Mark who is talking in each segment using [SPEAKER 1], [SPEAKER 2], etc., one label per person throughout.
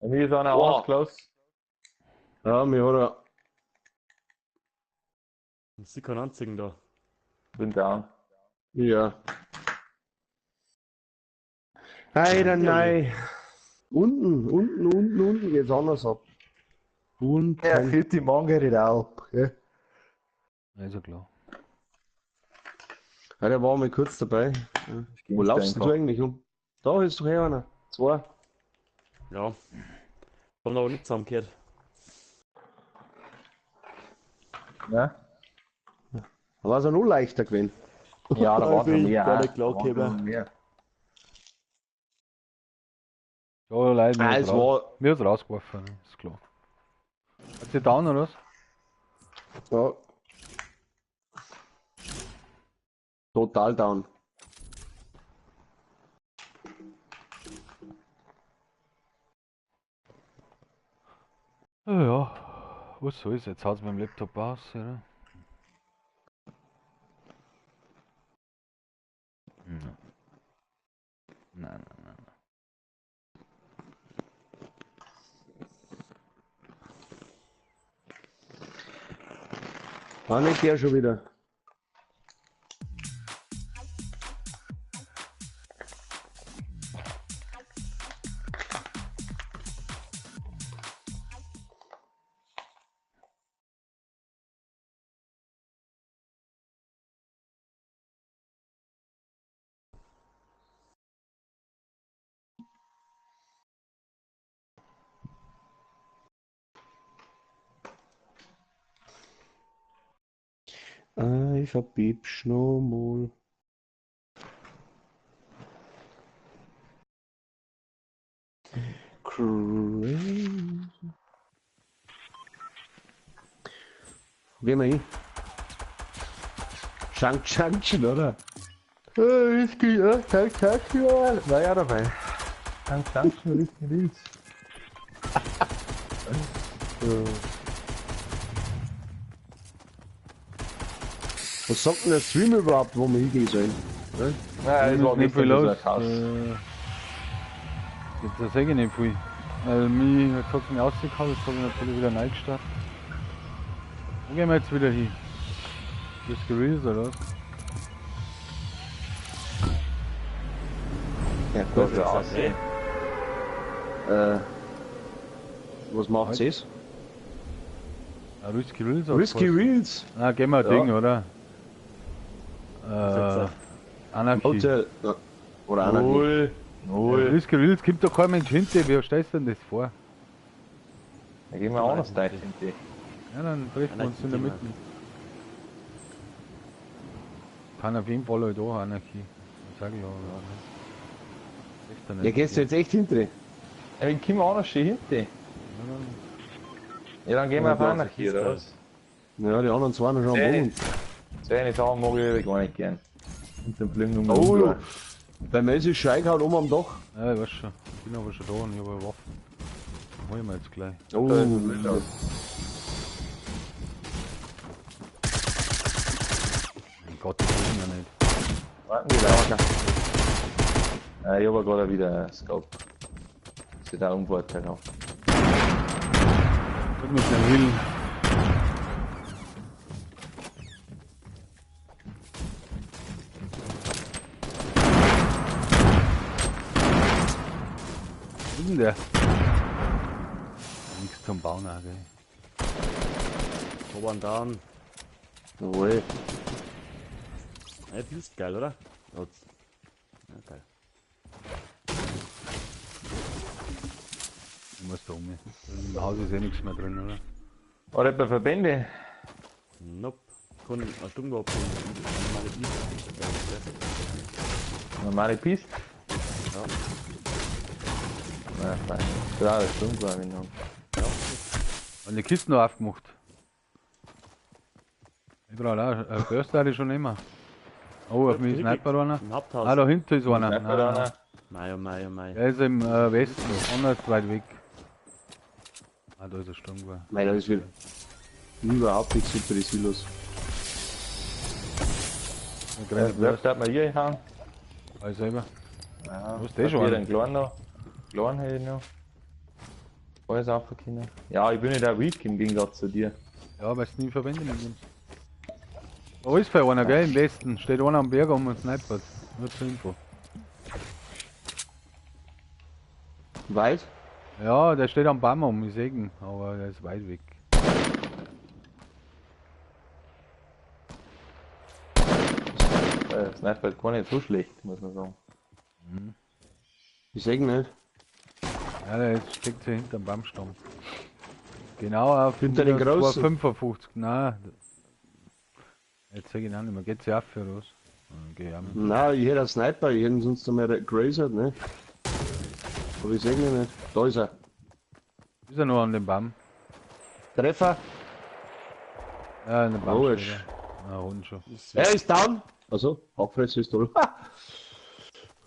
[SPEAKER 1] Bei mir ist einer
[SPEAKER 2] Boah.
[SPEAKER 1] ausgelassen.
[SPEAKER 2] Ja, mir hat er.
[SPEAKER 3] Sie kann anziehen da.
[SPEAKER 1] Bin down.
[SPEAKER 2] Ja. Hey, dann nein. Unten, unten, unten, unten geht's anders ab. Unten.
[SPEAKER 4] Ja, kriegt die Manga nicht ab. Gell?
[SPEAKER 5] Ja, ist ja klar.
[SPEAKER 2] Ja, der war mal kurz dabei. Ja. Wo laufst denn du eigentlich um? Da ist doch eh einer. Zwei.
[SPEAKER 3] Ja. Haben aber nicht zusammengehört.
[SPEAKER 1] Ja,
[SPEAKER 2] Da war es ja noch leichter gewesen.
[SPEAKER 1] ja, da waren schon mehr.
[SPEAKER 3] Gar nicht klar
[SPEAKER 1] Da waren
[SPEAKER 3] gekommen.
[SPEAKER 1] schon mehr.
[SPEAKER 5] Ja, leider.
[SPEAKER 2] Ah, es war.
[SPEAKER 5] Mir hat's rausgeworfen, ne? Ist klar. Hat sie down oder was?
[SPEAKER 2] Ja. Total down.
[SPEAKER 5] Ja, ja. Was soll's, jetzt haut's mit dem Laptop aus, oder? Nein. Nein, nein, nein.
[SPEAKER 2] War nicht der schon wieder. Ah, ich hab Bibsch noch mal. Crazy. Wo gehen wir hin? Shang Junction, oder?
[SPEAKER 4] Whisky, ja, Tank, Tank, ja, war ja dabei. Tank, Tank, Whisky, Reels.
[SPEAKER 2] Was sagt denn der Stream überhaupt, wo wir hingehen sollen? Ne?
[SPEAKER 1] Nein, es war
[SPEAKER 5] nicht viel
[SPEAKER 1] gestern
[SPEAKER 5] los.
[SPEAKER 1] so ein Haus.
[SPEAKER 5] Jetzt da sag ich nicht viel. Weil mich, jetzt hat's mich rausgehauen, jetzt hab ich natürlich wieder neu gestartet. Wo gehen wir jetzt wieder hin? Risky Reels oder was?
[SPEAKER 2] Ja,
[SPEAKER 1] Da
[SPEAKER 2] gut.
[SPEAKER 1] ist aussehen.
[SPEAKER 2] Was macht's es?
[SPEAKER 5] Ah, Risky Reels hat's
[SPEAKER 2] Risky
[SPEAKER 5] geheißen.
[SPEAKER 2] Reels.
[SPEAKER 5] Ah, gehen wir ein
[SPEAKER 2] Ja.
[SPEAKER 5] Ding, oder? Anarchie.
[SPEAKER 2] Hotel. Ja. Oder Anarchie.
[SPEAKER 1] Null. Null.
[SPEAKER 5] Risky Reels kommt doch kein Mensch hinter, wie stellst du denn das vor?
[SPEAKER 1] Da gehen wir auch noch Stein hinter.
[SPEAKER 5] Ja, dann treffen wir uns in der Mitte. Kann auf jeden Fall halt auch Anarchie. Das sag ich auch. Echt ja nicht.
[SPEAKER 2] Ja, gehst du jetzt echt hinter?
[SPEAKER 1] Ja, wir kommen auch noch schön hinter. Ja, dann gehen wir auf Anarchie, oder was?
[SPEAKER 2] Ja, die anderen zwei noch schon am Boden.
[SPEAKER 1] So eine Sache mag ich gar nicht gern. Und dann fliegen wir
[SPEAKER 2] Oh,
[SPEAKER 1] um.
[SPEAKER 2] ja. Bei mir ist es Scheighaut oben am Dach.
[SPEAKER 5] Ja, ich weiß schon. Ich bin aber schon da und ich habe eine Waffe. Hol ich mir jetzt gleich.
[SPEAKER 2] Oh,
[SPEAKER 1] Da ist ein Bild aus.
[SPEAKER 5] Mein Gott, das wissen wir nicht.
[SPEAKER 1] Warten wir da. Ja, ich habe gerade wieder einen Scope. Das ist auch unvorteilhaft.
[SPEAKER 5] Was mit dem Hill? Wo ist denn der? Nichts zum Bauen, auch, gell?
[SPEAKER 3] Oben down.
[SPEAKER 2] Jawohl.
[SPEAKER 3] Ja, das ist geil, oder? Ja, geil.
[SPEAKER 5] Ich muss da um. Im Haus ist eh nichts mehr drin, oder?
[SPEAKER 1] Oder etwa Verbände?
[SPEAKER 3] Nope. Kann eine Stunde abholen. Normale Piste.
[SPEAKER 1] Normale Piste?
[SPEAKER 3] Ja.
[SPEAKER 1] Na, fein. Klar, das stimmt, glaube ich noch.
[SPEAKER 3] Ja.
[SPEAKER 5] Und die Kisten noch aufgemacht. Ich brauche auch einen Burst hatte ich schon immer. Oh, auf mich ist Sniper einer.
[SPEAKER 3] Im Haupthaus.
[SPEAKER 5] Ah, da hinten ist einer.
[SPEAKER 1] Sniper
[SPEAKER 5] Nein, nein.
[SPEAKER 1] einer.
[SPEAKER 3] Mei, oh mei, oh mei.
[SPEAKER 5] Der ist im Westen, anders weit weg. Ah, da ist ein Sturmgewehr.
[SPEAKER 2] Nein, da ist wieder überhaupt nichts hinter die Silos.
[SPEAKER 5] Der
[SPEAKER 1] Ja, hat man hier gehauen.
[SPEAKER 5] Ich selber.
[SPEAKER 1] Ja,
[SPEAKER 5] Wo ist der schon?
[SPEAKER 1] Den kleinen noch. Kleinen hätte ich noch. Alles aufgekommen. Ja, ich bin nicht auch weak im Gegensatz zu dir.
[SPEAKER 5] Ja, weil du nie verwendet mit ihm. Da ist für einer, gell? Im Westen. Steht einer am Berg um und snipert. Nur zur Info.
[SPEAKER 2] Weit?
[SPEAKER 5] Ja, der steht am Baum um, ich seh ihn, aber der ist weit weg.
[SPEAKER 1] Der Sniper ist gar nicht so schlecht, muss man sagen.
[SPEAKER 5] Mhm.
[SPEAKER 2] Ich seh ihn nicht.
[SPEAKER 5] Ja, der steckt hier hinterm Baumstamm. Genau auf
[SPEAKER 2] Hinter den großen.
[SPEAKER 5] 255, nein. Jetzt seh ich ihn auch nicht mehr. Geht's ja auf für was? Geh ich auch mit.
[SPEAKER 2] Nein, ich hätte einen Sniper, ich hätte ihn sonst einmal gerasert, ne? Aber ich seh ihn nicht. Da ist er.
[SPEAKER 5] Ist er noch an dem Baum?
[SPEAKER 2] Treffer.
[SPEAKER 5] Ja, an dem Baum.
[SPEAKER 2] Oh,
[SPEAKER 5] steht er. Na, unten schon.
[SPEAKER 2] Er ist down. Also, Hackfresse ist da.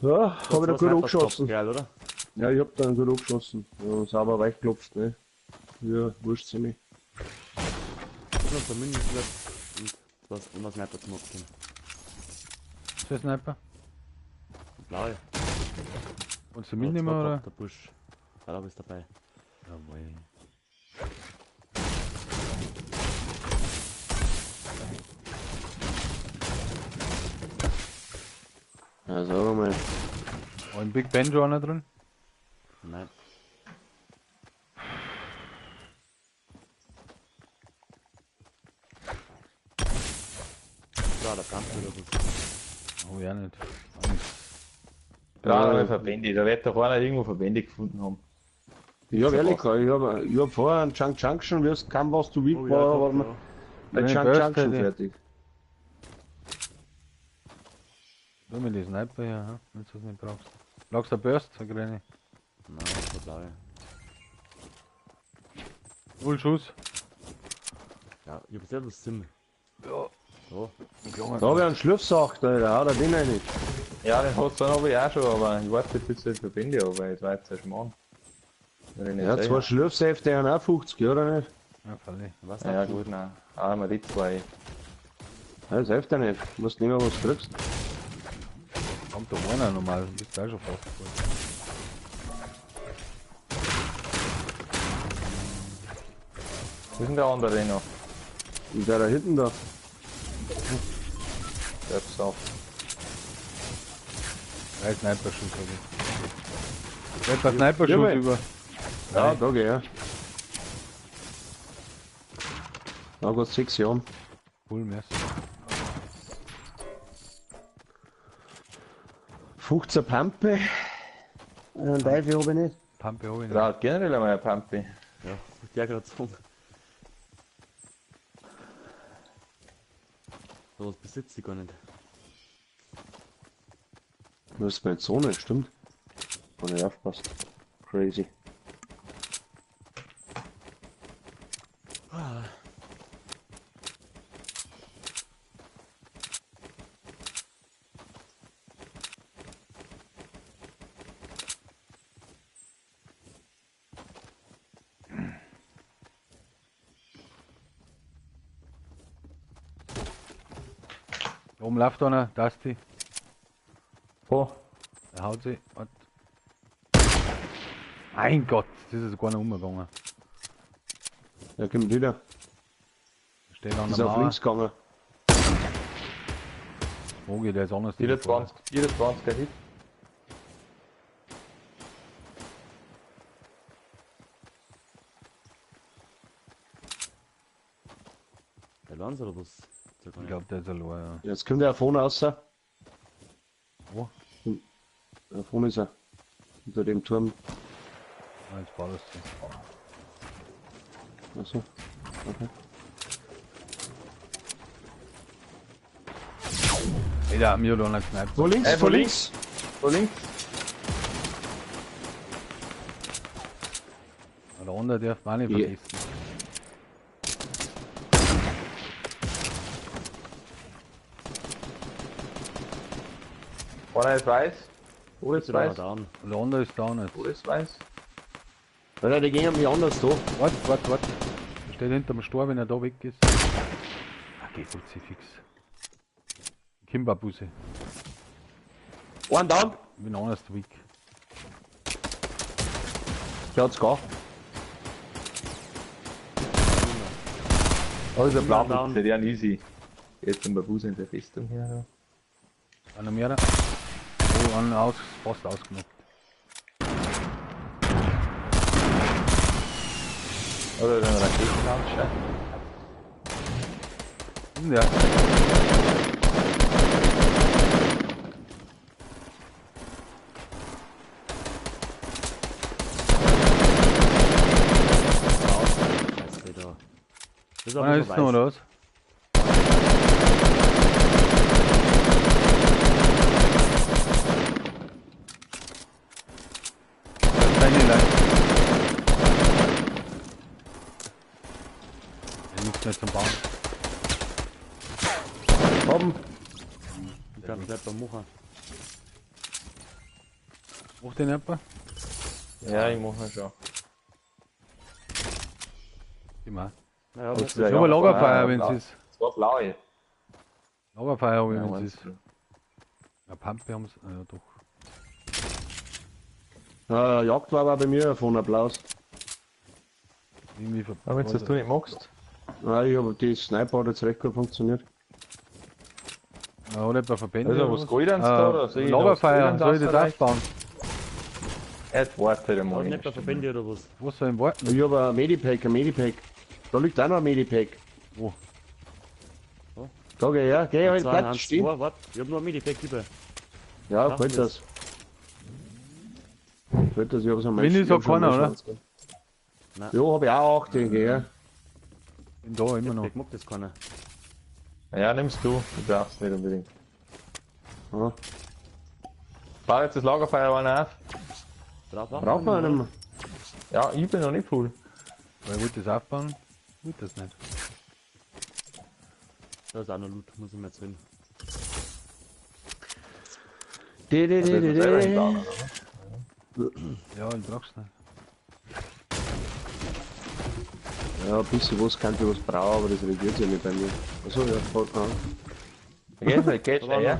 [SPEAKER 2] Ja, hab ich da gut angeschossen.
[SPEAKER 3] Geil, oder?
[SPEAKER 2] Ja, ich hab da gut angeschossen. Ja, sauber weich geklopft, ne? Ja, wurscht ziemlich.
[SPEAKER 3] Ich noch Minis und was und was Sniper zum Abgehen.
[SPEAKER 5] Ist der Sniper?
[SPEAKER 3] Blaue.
[SPEAKER 5] Und du mitnehmen, oder?
[SPEAKER 3] Der Busch. Da bist dabei.
[SPEAKER 5] Jawohl.
[SPEAKER 2] Ja, sag mal.
[SPEAKER 5] Oh, im Big Ben schon einer drin?
[SPEAKER 3] Nein. Da, der Kampf oder was?
[SPEAKER 5] Oh, ja nicht.
[SPEAKER 1] Ja, da Verbände. Da wird doch einer irgendwo Verbände gefunden haben.
[SPEAKER 2] Ich hab ehrlich gesagt, ich hab vorher einen Chunk Junction, wie es kam, was du weak
[SPEAKER 3] Oh,
[SPEAKER 2] war,
[SPEAKER 3] ja,
[SPEAKER 2] war
[SPEAKER 3] ja.
[SPEAKER 2] bei
[SPEAKER 5] Nee,
[SPEAKER 2] Chunk
[SPEAKER 5] Burst
[SPEAKER 2] Junction
[SPEAKER 5] hätte ich.
[SPEAKER 2] fertig.
[SPEAKER 5] Tu mir die Sniper hier, hm? Wenn du es nicht brauchst. Brauchst du einen Burst, eine grüne?
[SPEAKER 3] Nein, das ist der blaue.
[SPEAKER 5] Null Schuss.
[SPEAKER 3] Ja, ich hab selber das Zimmer.
[SPEAKER 5] Ja.
[SPEAKER 3] So.
[SPEAKER 2] Da hab ich einen Schlürfsack, da haut er den rein.
[SPEAKER 1] Ja, den hast du dann habe ich auch schon, aber ich warte jetzt, bis ich Verbände habe, weil jetzt war jetzt ja Schmarrn.
[SPEAKER 2] Ja, zwei Schlürfsäfte haben auch 50, oder nicht?
[SPEAKER 5] Ja, freilich.
[SPEAKER 3] Was
[SPEAKER 1] Ja, gut, nein. Ah, mal die zwei.
[SPEAKER 2] Ja, das hilft ja nicht. Du musst nicht mehr was kriegst.
[SPEAKER 5] Kommt doch einer normal, du bist da schon fast voll.
[SPEAKER 1] Wo ist denn der andere noch?
[SPEAKER 2] Und der da hinten da.
[SPEAKER 1] Der ist auf.
[SPEAKER 5] Drei Sniper-Schuss habe ich. Ich hab einen Sniper-Schuss
[SPEAKER 2] Ja,
[SPEAKER 5] über.
[SPEAKER 2] Ja, da geh ja. Da geht's 6 Jahren.
[SPEAKER 5] Cool, merci.
[SPEAKER 2] 15 Pampe. Einen Teufel hab ich nicht.
[SPEAKER 5] Pampe habe ich nicht.
[SPEAKER 1] Der hat generell einmal eine Pampe.
[SPEAKER 3] Ja, wollte ich auch gerade sagen. Sowas besitze ich gar nicht.
[SPEAKER 2] Das ist bei Zone, stimmt. Kann ich aufpassen. Crazy.
[SPEAKER 5] Da oben läuft einer, Dusty.
[SPEAKER 1] Wo?
[SPEAKER 5] Der haut sich. Warte. Mein Gott, das ist gar nicht umgegangen.
[SPEAKER 2] Der kommt wieder.
[SPEAKER 5] Steht an
[SPEAKER 2] Ist
[SPEAKER 5] der
[SPEAKER 2] auf
[SPEAKER 5] Mauer.
[SPEAKER 2] links gegangen.
[SPEAKER 5] Mogi, der ist anders.
[SPEAKER 1] 24, 24er Hit.
[SPEAKER 3] Der Lanz oder was?
[SPEAKER 5] Ich glaube, der ist allein, ja.
[SPEAKER 2] Jetzt kommt der vorne raus.
[SPEAKER 5] Wo?
[SPEAKER 2] Da vorne ist er. Unter dem Turm.
[SPEAKER 5] Ah, jetzt war das so.
[SPEAKER 2] Achso. Okay.
[SPEAKER 5] Ey, der hat mir da nicht gesniped.
[SPEAKER 2] Wo links?
[SPEAKER 1] Ey,
[SPEAKER 2] Wo links?
[SPEAKER 1] Wo links?
[SPEAKER 5] Der andere darf man auch nicht
[SPEAKER 2] Ja.
[SPEAKER 5] vergessen.
[SPEAKER 1] Einer ist weiß. Oder ist
[SPEAKER 3] Ist weiß.
[SPEAKER 1] weiß.
[SPEAKER 3] Down.
[SPEAKER 5] Und der andere ist down jetzt.
[SPEAKER 1] Oder ist weiß.
[SPEAKER 2] Alter, die gehen mich anders da.
[SPEAKER 5] Warte, warte, warte. Der steht hinterm Stor, wenn er da weg ist. Ah, geh Kruzifix. Kimba-Busse.
[SPEAKER 2] One down.
[SPEAKER 5] Ich bin anders weak.
[SPEAKER 2] Der hat's gar.
[SPEAKER 1] Oh, ist ein
[SPEAKER 3] Down.
[SPEAKER 1] Blauputze, der easy. Jetzt zum Babus in der Festung hier.
[SPEAKER 5] Einer mehr. Oh, einer aus, fast ausgenockt.
[SPEAKER 1] Oder den Raketenlauncher.
[SPEAKER 5] Ja.
[SPEAKER 3] Scheiße, da. Das ist aber
[SPEAKER 5] Einer
[SPEAKER 3] schon
[SPEAKER 5] ist noch,
[SPEAKER 3] weiß.
[SPEAKER 5] oder was? Keine Leute. Ja, nichts mehr zum Bauen.
[SPEAKER 2] Haben.
[SPEAKER 3] Ich kann Sniper machen.
[SPEAKER 5] Mach den jemand?
[SPEAKER 1] Ja, ich mach mal schon.
[SPEAKER 5] Immer.
[SPEAKER 3] Naja,
[SPEAKER 1] Das
[SPEAKER 3] aber
[SPEAKER 1] ist ja
[SPEAKER 5] Ich habe ein Lagerfeuer,
[SPEAKER 1] ah,
[SPEAKER 5] wenn
[SPEAKER 1] blau.
[SPEAKER 5] es ist.
[SPEAKER 1] Zwei blaue.
[SPEAKER 5] Lagerfeuer habe ich,
[SPEAKER 1] Ja,
[SPEAKER 5] wenn es
[SPEAKER 1] eins.
[SPEAKER 5] ist. Ja, Pampe haben sie. Ja, doch.
[SPEAKER 2] Jagd war aber bei mir von Applaus.
[SPEAKER 5] Irgendwie
[SPEAKER 1] Aber wenn das du nicht magst.
[SPEAKER 2] Nein, ich hab die Sniper hat jetzt recht gut funktioniert.
[SPEAKER 5] Ja, oder etwa Verbände.
[SPEAKER 1] Also,
[SPEAKER 5] oder
[SPEAKER 1] was
[SPEAKER 5] was?
[SPEAKER 1] Goldenes da, oder? Soll ich noch was
[SPEAKER 5] Lagerfeuer,
[SPEAKER 1] Goldenes
[SPEAKER 5] soll ich das
[SPEAKER 1] ausreichen?
[SPEAKER 5] aufbauen?
[SPEAKER 1] Jetzt warte halt mal.
[SPEAKER 3] Hat nicht bei Verbände oder was?
[SPEAKER 5] Was soll ich warten?
[SPEAKER 2] Ich hab ein Medipack, ein Medipack. Da liegt auch noch ein Medipack.
[SPEAKER 5] Wo?
[SPEAKER 3] Wo?
[SPEAKER 2] Da geh her, geh halt,
[SPEAKER 3] 2,
[SPEAKER 2] bleib
[SPEAKER 3] 1,
[SPEAKER 2] stehen.
[SPEAKER 3] 2, warte. Ich hab nur ein Medipack über.
[SPEAKER 2] Ja,
[SPEAKER 3] Ach,
[SPEAKER 2] fällt das. Fällt das, ich hab's am
[SPEAKER 5] Minis
[SPEAKER 2] ich hab
[SPEAKER 5] hat
[SPEAKER 2] schon
[SPEAKER 5] keiner,
[SPEAKER 2] am
[SPEAKER 5] oder?
[SPEAKER 2] Schwanz.
[SPEAKER 3] Nein.
[SPEAKER 2] Ja, hab ich auch 8, geh her.
[SPEAKER 5] Bin da immer noch.
[SPEAKER 3] Ich mag das keiner.
[SPEAKER 1] Ja, nimmst du. Du brauchst nicht unbedingt.
[SPEAKER 2] Ja.
[SPEAKER 1] Bau jetzt das Lagerfeuer mal auf.
[SPEAKER 2] Braucht man nicht mehr.
[SPEAKER 1] Ja, ich bin noch nicht full.
[SPEAKER 5] Weil ich wollte das aufbauen. Ich wollte das nicht.
[SPEAKER 3] Da ist auch noch Loot, muss ich mir jetzt hin.
[SPEAKER 2] De, de, de, de, de.
[SPEAKER 5] Ja, ich brauch's nicht.
[SPEAKER 2] Ja, ein bisschen was kann ich was brauchen, aber das regiert sich ja nicht bei mir. Achso, ja, voll, ah.
[SPEAKER 1] Geht nicht, geht schnell, ja.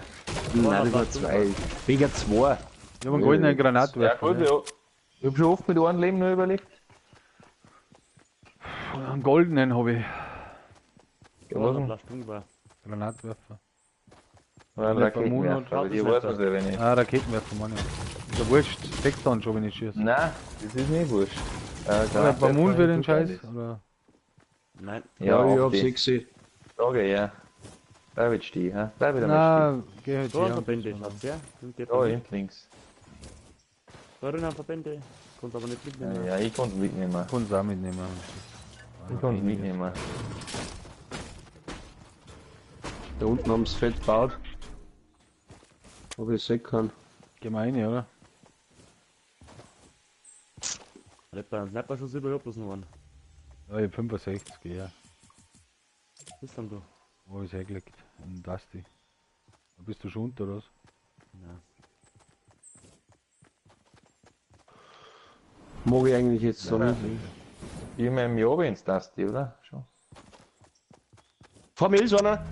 [SPEAKER 2] Nein, das war zwei. Wegen zwei.
[SPEAKER 5] Ich habe einen goldenen
[SPEAKER 1] Ja,
[SPEAKER 5] Granatwerfer.
[SPEAKER 1] gut, ja. Ich hab schon oft mit einem Leben nur überlebt.
[SPEAKER 5] Einen goldenen habe ich.
[SPEAKER 1] Ja,
[SPEAKER 3] Da
[SPEAKER 1] was
[SPEAKER 3] war
[SPEAKER 1] denn?
[SPEAKER 3] noch Stung war.
[SPEAKER 5] Granatwerfer.
[SPEAKER 1] Oder ein
[SPEAKER 5] Ja, Vermuten
[SPEAKER 1] Raketenwerfer, aber die
[SPEAKER 3] hat-
[SPEAKER 1] weiß man selber nicht.
[SPEAKER 5] Ah, Raketenwerfer, meine ich. Ist ja wurscht. Sechs dann schon, wenn ich schieße.
[SPEAKER 1] Nein, das ist nicht wurscht.
[SPEAKER 5] Oder ein paar Moon für den Scheiß? Oder?
[SPEAKER 3] Nein,
[SPEAKER 1] Ja,
[SPEAKER 2] Ja, ich hab
[SPEAKER 1] die.
[SPEAKER 2] sechs.
[SPEAKER 1] Frage, ja. Bleib jetzt stehen, hä? Bleib wieder mal
[SPEAKER 5] Nein, geh halt
[SPEAKER 3] da sind
[SPEAKER 5] her.
[SPEAKER 3] Verbände, schaut's her. Sind die
[SPEAKER 1] stehen. Da hinten links.
[SPEAKER 3] Da drin haben Verbände. Kannst aber nicht mitnehmen.
[SPEAKER 1] Ja, ich konnte mitnehmen.
[SPEAKER 5] Kannst auch mitnehmen.
[SPEAKER 1] Ich konnte mitnehmen.
[SPEAKER 2] Da unten haben sie fett gebaut. Ob ich sehen kann.
[SPEAKER 5] Geh mal rein, oder?
[SPEAKER 3] Hat bei einem Sniper-Schuss über, ich hab bloß noch einen.
[SPEAKER 5] Ja, ich hab 65, ja.
[SPEAKER 3] Was ist denn du?
[SPEAKER 5] Wo ist hergelegt? In Dusty. Da bist du schon unter, oder was?
[SPEAKER 3] Nein.
[SPEAKER 2] Mag ich eigentlich jetzt so
[SPEAKER 1] Ja.
[SPEAKER 2] nicht.
[SPEAKER 1] Ich mein Jahr ins Dusty, oder? Schon.
[SPEAKER 2] Vor mir ist einer.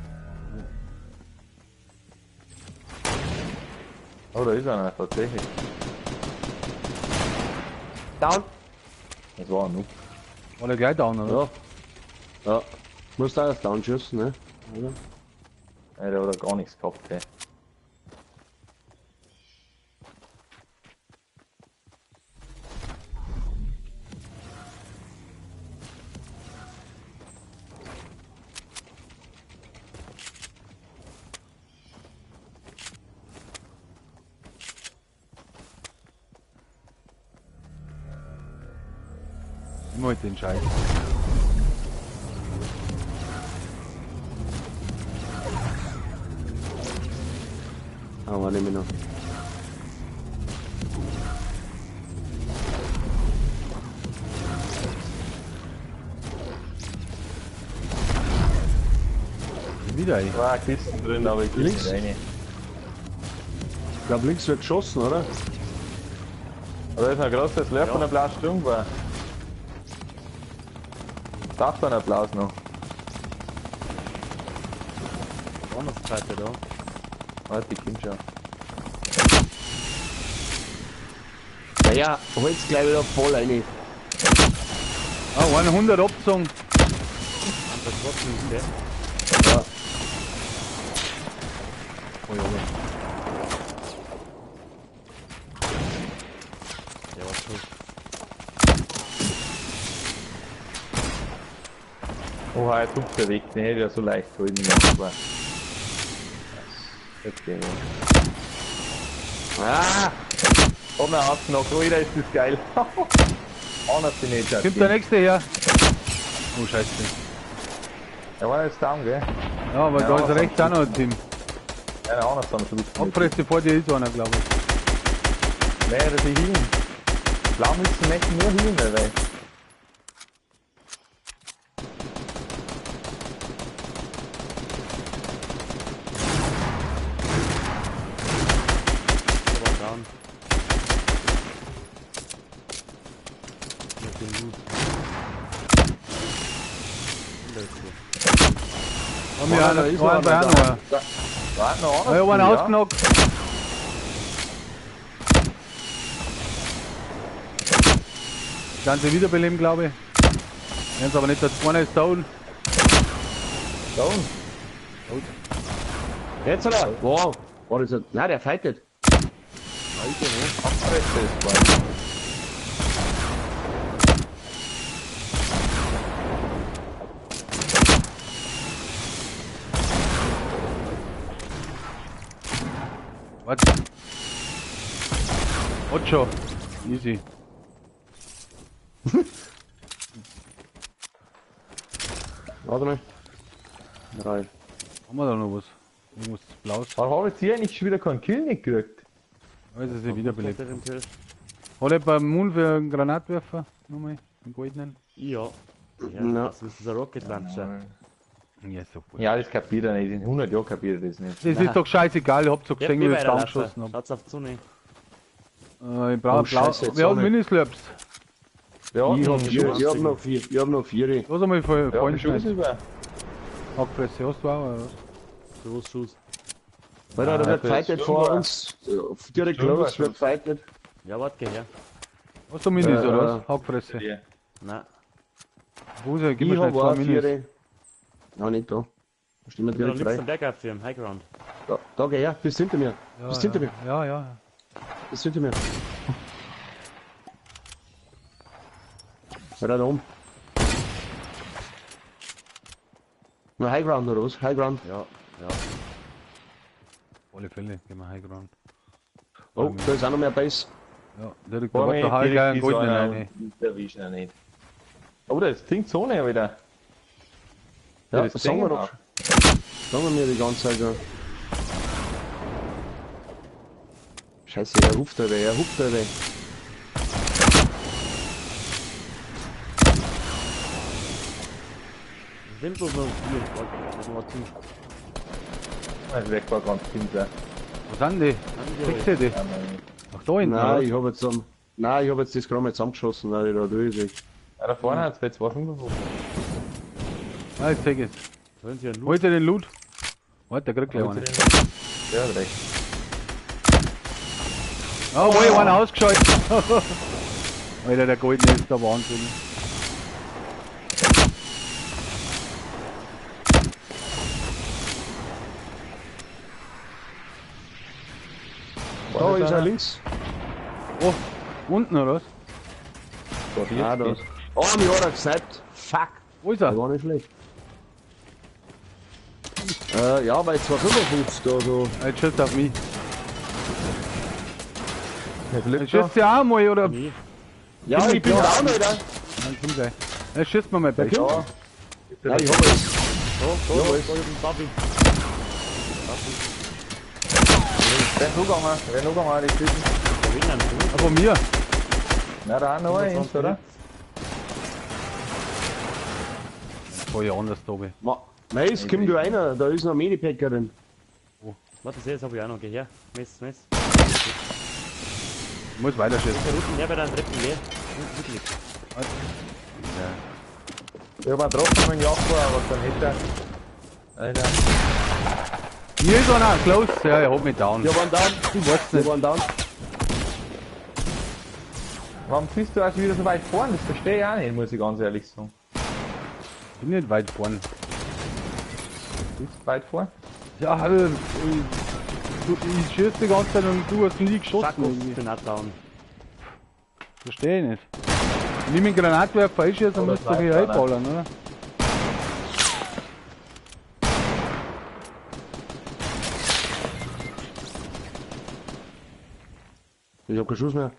[SPEAKER 1] Oh, da ist einer, tatsächlich.
[SPEAKER 2] Down.
[SPEAKER 1] Das war ein Noob.
[SPEAKER 5] War der gleich down, oder?
[SPEAKER 2] Ja. Ja. Musst auch erst down schießen, ne? Oder?
[SPEAKER 1] Ja, der hat gar nichts gehabt, ey.
[SPEAKER 5] Immer halt den Scheiß.
[SPEAKER 2] Aber nehme ich noch.
[SPEAKER 5] Wieder, ey.
[SPEAKER 1] Da war eine Kiste drin, aber ich krieg's
[SPEAKER 2] Links?
[SPEAKER 1] nicht rein.
[SPEAKER 2] Ich glaube, links wird geschossen, oder?
[SPEAKER 1] Aber da ist noch ein großes Loch von der blauen Sturm war. Darf da ein Applaus noch?
[SPEAKER 3] Da war noch Seite da.
[SPEAKER 1] Warte, ich komm schon.
[SPEAKER 2] Ja, holt's gleich wieder voll rein.
[SPEAKER 5] Ah, 100 abgezogen.
[SPEAKER 3] An der schwarzen ist der.
[SPEAKER 2] Ja.
[SPEAKER 5] Oh, Junge.
[SPEAKER 3] Der war tot.
[SPEAKER 1] Oha, jetzt hupft der weg. Den hätte ich ja so leicht holen müssen. Aber das geht nicht. Ah! Hab mir ausgenockt. Alter, ist das geil. Anders den nicht.
[SPEAKER 5] Kommt der nächste her. Oh, scheiße.
[SPEAKER 1] Der war jetzt down, gell?
[SPEAKER 5] Ja, aber
[SPEAKER 1] Ja,
[SPEAKER 5] da ist
[SPEAKER 1] was
[SPEAKER 5] rechts auch noch ein Team.
[SPEAKER 1] Ja, der anders am Schluss.
[SPEAKER 5] Abfresse vor dir ist einer, glaube ich.
[SPEAKER 1] Nee, das ist healen. Blaumützen möchten nur healen, dabei.
[SPEAKER 3] Der war down. Mit dem Loot. Und der ist so.
[SPEAKER 5] Haben wir
[SPEAKER 2] da
[SPEAKER 5] einen,
[SPEAKER 2] ist
[SPEAKER 5] einen
[SPEAKER 2] noch
[SPEAKER 5] bei
[SPEAKER 2] einer
[SPEAKER 5] auch
[SPEAKER 2] da.
[SPEAKER 5] noch.
[SPEAKER 1] Da hat noch einer.
[SPEAKER 5] Ja, ich hab einen
[SPEAKER 1] ja.
[SPEAKER 5] ausgenockt. Ganze wiederbeleben, glaube ich. Werden aber nicht, das einer ist down.
[SPEAKER 1] Down.
[SPEAKER 2] Jetzt oder? Wow. War das ein... Nein, der fightet.
[SPEAKER 1] Abfresse ist geworden.
[SPEAKER 5] Warte. Ocho. Easy.
[SPEAKER 2] Warte mal. Drei.
[SPEAKER 5] Haben wir da noch was? Irgendwas Blaues.
[SPEAKER 1] Warum habe ich jetzt hier eigentlich schon wieder keinen Kill nicht gekriegt?
[SPEAKER 5] Weiß es nicht wiederbelebt.
[SPEAKER 3] Eventuell.
[SPEAKER 5] Hat jemand einen Moon für einen Granatwerfer? Nochmal? Den goldenen?
[SPEAKER 3] Ja. Ja,
[SPEAKER 2] Na.
[SPEAKER 3] das ist ein Rocket Launcher.
[SPEAKER 5] Ja, super.
[SPEAKER 1] Ja, das kapiert er nicht. In 100 Jahren kapiert er das nicht.
[SPEAKER 5] Das ist doch scheißegal, ich hab so
[SPEAKER 3] Ja,
[SPEAKER 5] gesehen, wie ich
[SPEAKER 3] weiterlaufen.
[SPEAKER 5] geschossen hab.
[SPEAKER 3] Schaut's auf die Sonne.
[SPEAKER 5] Ich brauch
[SPEAKER 2] Oh,
[SPEAKER 5] blau.
[SPEAKER 2] Scheiße, jetzt
[SPEAKER 5] Wir haben
[SPEAKER 2] auch nicht.
[SPEAKER 5] Minislurps.
[SPEAKER 1] Ja,
[SPEAKER 2] Ich hab,
[SPEAKER 1] Schuss.
[SPEAKER 2] ich hab noch vier. Ich hab noch vier.
[SPEAKER 5] Lass einmal voll
[SPEAKER 1] Ja,
[SPEAKER 5] voll
[SPEAKER 1] Schuss über.
[SPEAKER 5] Hackfresse hast du auch, oder was?
[SPEAKER 3] Für was Schuss?
[SPEAKER 2] Alter, da
[SPEAKER 1] Ah,
[SPEAKER 2] wird
[SPEAKER 1] das
[SPEAKER 2] fightet
[SPEAKER 1] ist
[SPEAKER 2] vor
[SPEAKER 1] schon
[SPEAKER 2] uns. Direkt
[SPEAKER 1] Schon
[SPEAKER 2] los,
[SPEAKER 1] war
[SPEAKER 2] wird fightet.
[SPEAKER 3] Ja, warte, geh her.
[SPEAKER 5] Hast du Minis, oder was? Hackfresse.
[SPEAKER 1] Ja.
[SPEAKER 3] Nein.
[SPEAKER 5] Wo ist er? Gib mir
[SPEAKER 2] Ich
[SPEAKER 5] schnell
[SPEAKER 2] hab
[SPEAKER 5] zwei
[SPEAKER 2] auch
[SPEAKER 5] Minis.
[SPEAKER 2] vier. Nein, nicht da. Da stehen wir
[SPEAKER 3] Da
[SPEAKER 2] direkt
[SPEAKER 3] liegst
[SPEAKER 2] frei.
[SPEAKER 3] am Berg auf im High Ground.
[SPEAKER 2] Da, da geh her, bist hinter mir.
[SPEAKER 5] Ja,
[SPEAKER 2] Bist hinter
[SPEAKER 5] ja.
[SPEAKER 2] mir.
[SPEAKER 5] Ja, ja.
[SPEAKER 2] Bist hinter mir. Alter, da oben. Na, High Ground oder was? High Ground.
[SPEAKER 3] Ja, ja.
[SPEAKER 5] Auf alle Fälle, gehen wir High Ground.
[SPEAKER 2] Oh, da ist auch noch mehr Base.
[SPEAKER 5] Ja, direkt da
[SPEAKER 1] Vor
[SPEAKER 5] warte,
[SPEAKER 1] mir
[SPEAKER 5] da hau ich gleich einen
[SPEAKER 1] direkt
[SPEAKER 5] goldenen
[SPEAKER 1] einer
[SPEAKER 5] rein.
[SPEAKER 1] und der erwischt ihn nicht. Oh, da ist Ding Zone wieder.
[SPEAKER 2] Ja,
[SPEAKER 1] das
[SPEAKER 2] das sagen wir
[SPEAKER 1] Ding
[SPEAKER 2] doch. Sagen wir mir die ganze Zeit. Ja. Scheiße, er ruft da, er ruft da.
[SPEAKER 3] Sind bloß noch vier. Das war zu.
[SPEAKER 1] Das weg war ganz hinter.
[SPEAKER 5] Wo sind die?
[SPEAKER 3] Nein,
[SPEAKER 5] Sechs die?
[SPEAKER 1] Ja, nein.
[SPEAKER 5] Ach, da hinten,
[SPEAKER 2] Nein,
[SPEAKER 5] oder?
[SPEAKER 2] ich hab jetzt nein, ich hab jetzt das gerade mal zusammengeschossen, weil ich da durch ist.
[SPEAKER 1] Ja, da vorne hat es 2,55.
[SPEAKER 5] Ah, jetzt seh ich's.
[SPEAKER 3] Sollen sie ja Loot?
[SPEAKER 5] Holt ihr den Loot? Warte, der kriegt gleich einen.
[SPEAKER 1] Ja, hat recht.
[SPEAKER 5] Ah, wo ich einen ausgeschaltet. Alter, der goldene ist der Wahnsinn.
[SPEAKER 2] Da ist er links.
[SPEAKER 5] Oh, unten oder was?
[SPEAKER 2] Ah, da. Oh, mich hat er gesniped. Fuck.
[SPEAKER 5] Wo ist
[SPEAKER 2] Der
[SPEAKER 5] er?
[SPEAKER 2] war nicht schlecht. Ja, bei 2,55 da so.
[SPEAKER 5] Jetzt schießt auf mich.
[SPEAKER 1] Jetzt
[SPEAKER 5] Jetzt
[SPEAKER 1] lebt er.
[SPEAKER 5] schießt ja auch mal, oder?
[SPEAKER 3] Nee.
[SPEAKER 2] Ja, ich bin down, Alter.
[SPEAKER 5] Nein, komm gleich. Jetzt schießt mir mal bei.
[SPEAKER 2] Ja. Ja, ich hab es.
[SPEAKER 3] Da, da, da, da, da, da,
[SPEAKER 1] Wer ist noch gegangen? Wer ist noch gegangen, die Typen?
[SPEAKER 3] da,
[SPEAKER 5] Ah, von mir.
[SPEAKER 1] Na, da auch noch eins, oder?
[SPEAKER 5] Voll ja anders, Tobi.
[SPEAKER 2] Nein, es kommt nur einer, da ist noch eine Medipackerin.
[SPEAKER 3] Warte, das hab ich auch noch. Geh her. Mess, mess.
[SPEAKER 5] Ich muss weiter schießen.
[SPEAKER 3] Der Routen her bei deinen Treppen, geh. Wirklich.
[SPEAKER 1] Ich hab einen getroffen mit dem Jaguar, aber dann hätte er. Alter.
[SPEAKER 5] Hier ist einer, close. Ja, er hat mich down.
[SPEAKER 2] Wir waren down.
[SPEAKER 5] Ich weiß
[SPEAKER 2] Wir
[SPEAKER 5] nicht.
[SPEAKER 2] waren down.
[SPEAKER 1] Warum bist du auch schon wieder so weit vorn? Das verstehe ich auch nicht, muss ich ganz ehrlich sagen.
[SPEAKER 5] Bin nicht weit vorn.
[SPEAKER 1] Bist du weit vorn?
[SPEAKER 5] Ja, ich schieß die ganze Zeit und du hast nie geschossen.
[SPEAKER 3] Fuck off, ich bin auch down.
[SPEAKER 5] Verstehe ich nicht. Nimm den Granatwerfer einschießen, dann
[SPEAKER 1] Oder
[SPEAKER 5] musst du hier
[SPEAKER 1] Sniper, ne?
[SPEAKER 5] einballern, oder?
[SPEAKER 2] Ich hab keinen Schuss mehr.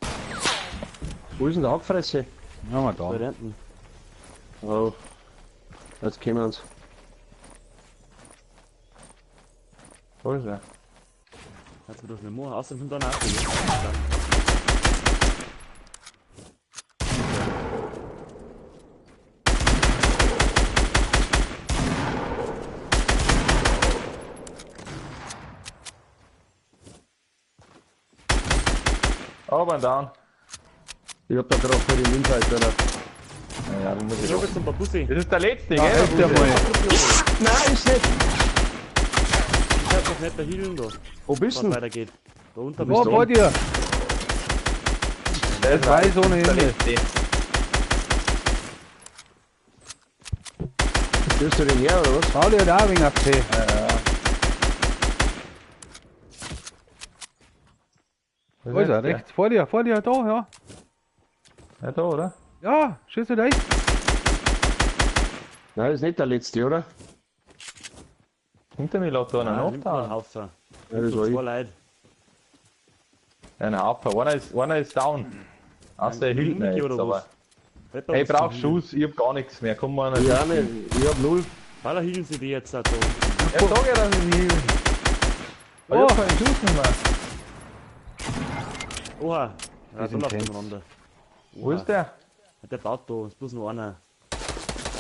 [SPEAKER 2] Wo ist denn der Hackfresse?
[SPEAKER 5] Ja, mal
[SPEAKER 3] Da
[SPEAKER 5] da.
[SPEAKER 3] hinten.
[SPEAKER 2] Oh. Jetzt kommen wir uns.
[SPEAKER 1] Wo ist er?
[SPEAKER 3] Kannst du doch nicht machen. Außerdem sind da noch welche.
[SPEAKER 1] Up and down.
[SPEAKER 2] Ich hab da gerade für den Insight, oder?
[SPEAKER 1] Ja, dann muss ich
[SPEAKER 3] Ich
[SPEAKER 1] doch.
[SPEAKER 3] hab jetzt ein paar Bussi.
[SPEAKER 1] Das ist der letzte,
[SPEAKER 5] Ja,
[SPEAKER 1] gell?
[SPEAKER 5] helft dir mal.
[SPEAKER 2] Nein, ist nicht!
[SPEAKER 3] Ich hab doch nicht der Healen da.
[SPEAKER 2] Wo bist
[SPEAKER 3] Was
[SPEAKER 2] du denn?
[SPEAKER 3] weitergeht. Da unten
[SPEAKER 5] Oh, vor dir!
[SPEAKER 1] Der ist
[SPEAKER 5] Weiß ohne
[SPEAKER 1] der
[SPEAKER 5] Ende.
[SPEAKER 1] letzte.
[SPEAKER 2] Führst du den her, oder was?
[SPEAKER 5] Schau dir da ein wenig auf Tee. Wo ist er? Rechts, vor dir, da, ja.
[SPEAKER 1] Ja, da, oder?
[SPEAKER 5] Ja, schieß du rein.
[SPEAKER 2] Nein, ist nicht der letzte, oder?
[SPEAKER 1] Hinter mir läuft da einer
[SPEAKER 3] Nein,
[SPEAKER 1] noch
[SPEAKER 3] nimmt man einen
[SPEAKER 1] da.
[SPEAKER 3] Haufen.
[SPEAKER 2] Ja, das
[SPEAKER 3] So
[SPEAKER 2] war
[SPEAKER 3] zwei
[SPEAKER 2] ich.
[SPEAKER 3] Leute.
[SPEAKER 1] Ein Haufen. Einer ist down. Außer er hielt
[SPEAKER 3] Miki
[SPEAKER 1] nicht
[SPEAKER 3] oder
[SPEAKER 1] jetzt, aber.
[SPEAKER 3] was? Pepper,
[SPEAKER 1] Hey, ich
[SPEAKER 3] was
[SPEAKER 1] brauch
[SPEAKER 3] zum
[SPEAKER 1] Schuss, ich hab gar nichts mehr. Komm mal.
[SPEAKER 2] Ich auch nicht. Ich hab null.
[SPEAKER 3] Healen? Weil healen sie die jetzt auch da unten.
[SPEAKER 1] Ja, sag ja, dass ich healen. Aber ich hab keinen Schuss mehr.
[SPEAKER 3] Oha. Ja, da
[SPEAKER 5] sind
[SPEAKER 3] läuft
[SPEAKER 5] Fans.
[SPEAKER 3] umeinander.
[SPEAKER 1] Wo ist der?
[SPEAKER 3] Der baut da, ist bloß noch einer.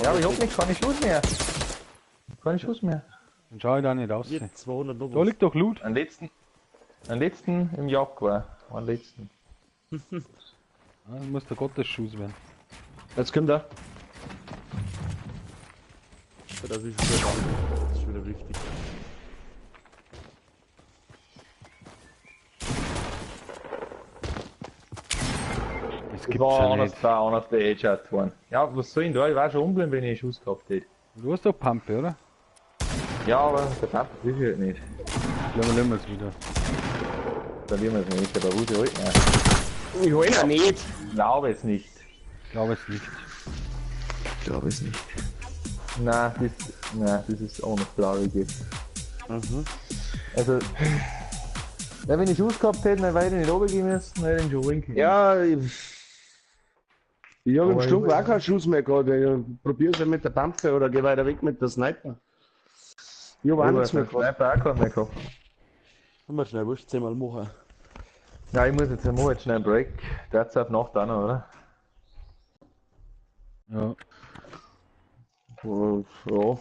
[SPEAKER 1] Ja, aber ich hab nicht, keine Schuss mehr. Keine Schuss mehr.
[SPEAKER 5] Dann schau ich da nicht raus.
[SPEAKER 3] Hier, 200 noch
[SPEAKER 5] Da
[SPEAKER 3] was.
[SPEAKER 5] liegt doch Loot.
[SPEAKER 1] Einen letzten im Jaguar. Einen letzten.
[SPEAKER 5] Ja, das muss der Gottesschuss werden.
[SPEAKER 2] Jetzt kommt er.
[SPEAKER 3] Das ist schon wieder, das ist schon wieder wichtig.
[SPEAKER 5] Das
[SPEAKER 1] Das
[SPEAKER 5] gibt's
[SPEAKER 1] war
[SPEAKER 5] ja
[SPEAKER 1] anders,
[SPEAKER 5] nicht.
[SPEAKER 1] war anders der Headshot geworden. Ja, was soll ich denn da? Ich war schon umgeblieben, wenn ich einen Schuss gehabt hätte.
[SPEAKER 5] Du hast doch Pampe, oder?
[SPEAKER 1] Ja, aber der Pampe ist halt nicht.
[SPEAKER 5] Dann wir es wieder.
[SPEAKER 1] Verlieren wir es nicht, aber wo ist halt nicht.
[SPEAKER 2] Ich hol ihn nicht.
[SPEAKER 1] Ich glaube es nicht.
[SPEAKER 5] Ich glaube es nicht.
[SPEAKER 1] Ich glaube es nicht. Nein, das ist auch noch blauig jetzt.
[SPEAKER 3] Mhm.
[SPEAKER 1] Also, ja, wenn ich Schuss gehabt hätte, dann wäre ich nicht runtergehen müssen, dann hätte ich ihn schon holen können.
[SPEAKER 2] Ja, ich hab im
[SPEAKER 1] Aber
[SPEAKER 2] Sturm
[SPEAKER 1] ich-
[SPEAKER 2] auch keinen Schuss mehr gehabt. Ich probier's ja mit der Pampe oder geh weiter weg mit der Sniper. Ich hab auch nichts mehr gehabt.
[SPEAKER 1] Sniper auch keinen mehr gehabt.
[SPEAKER 3] Haben wir schnell wurscht, zehnmal machen.
[SPEAKER 1] Ja, ich muss jetzt, ich mach jetzt schnell einen Break. Derzeit Nacht auch noch, oder?
[SPEAKER 5] Ja.
[SPEAKER 2] Ja,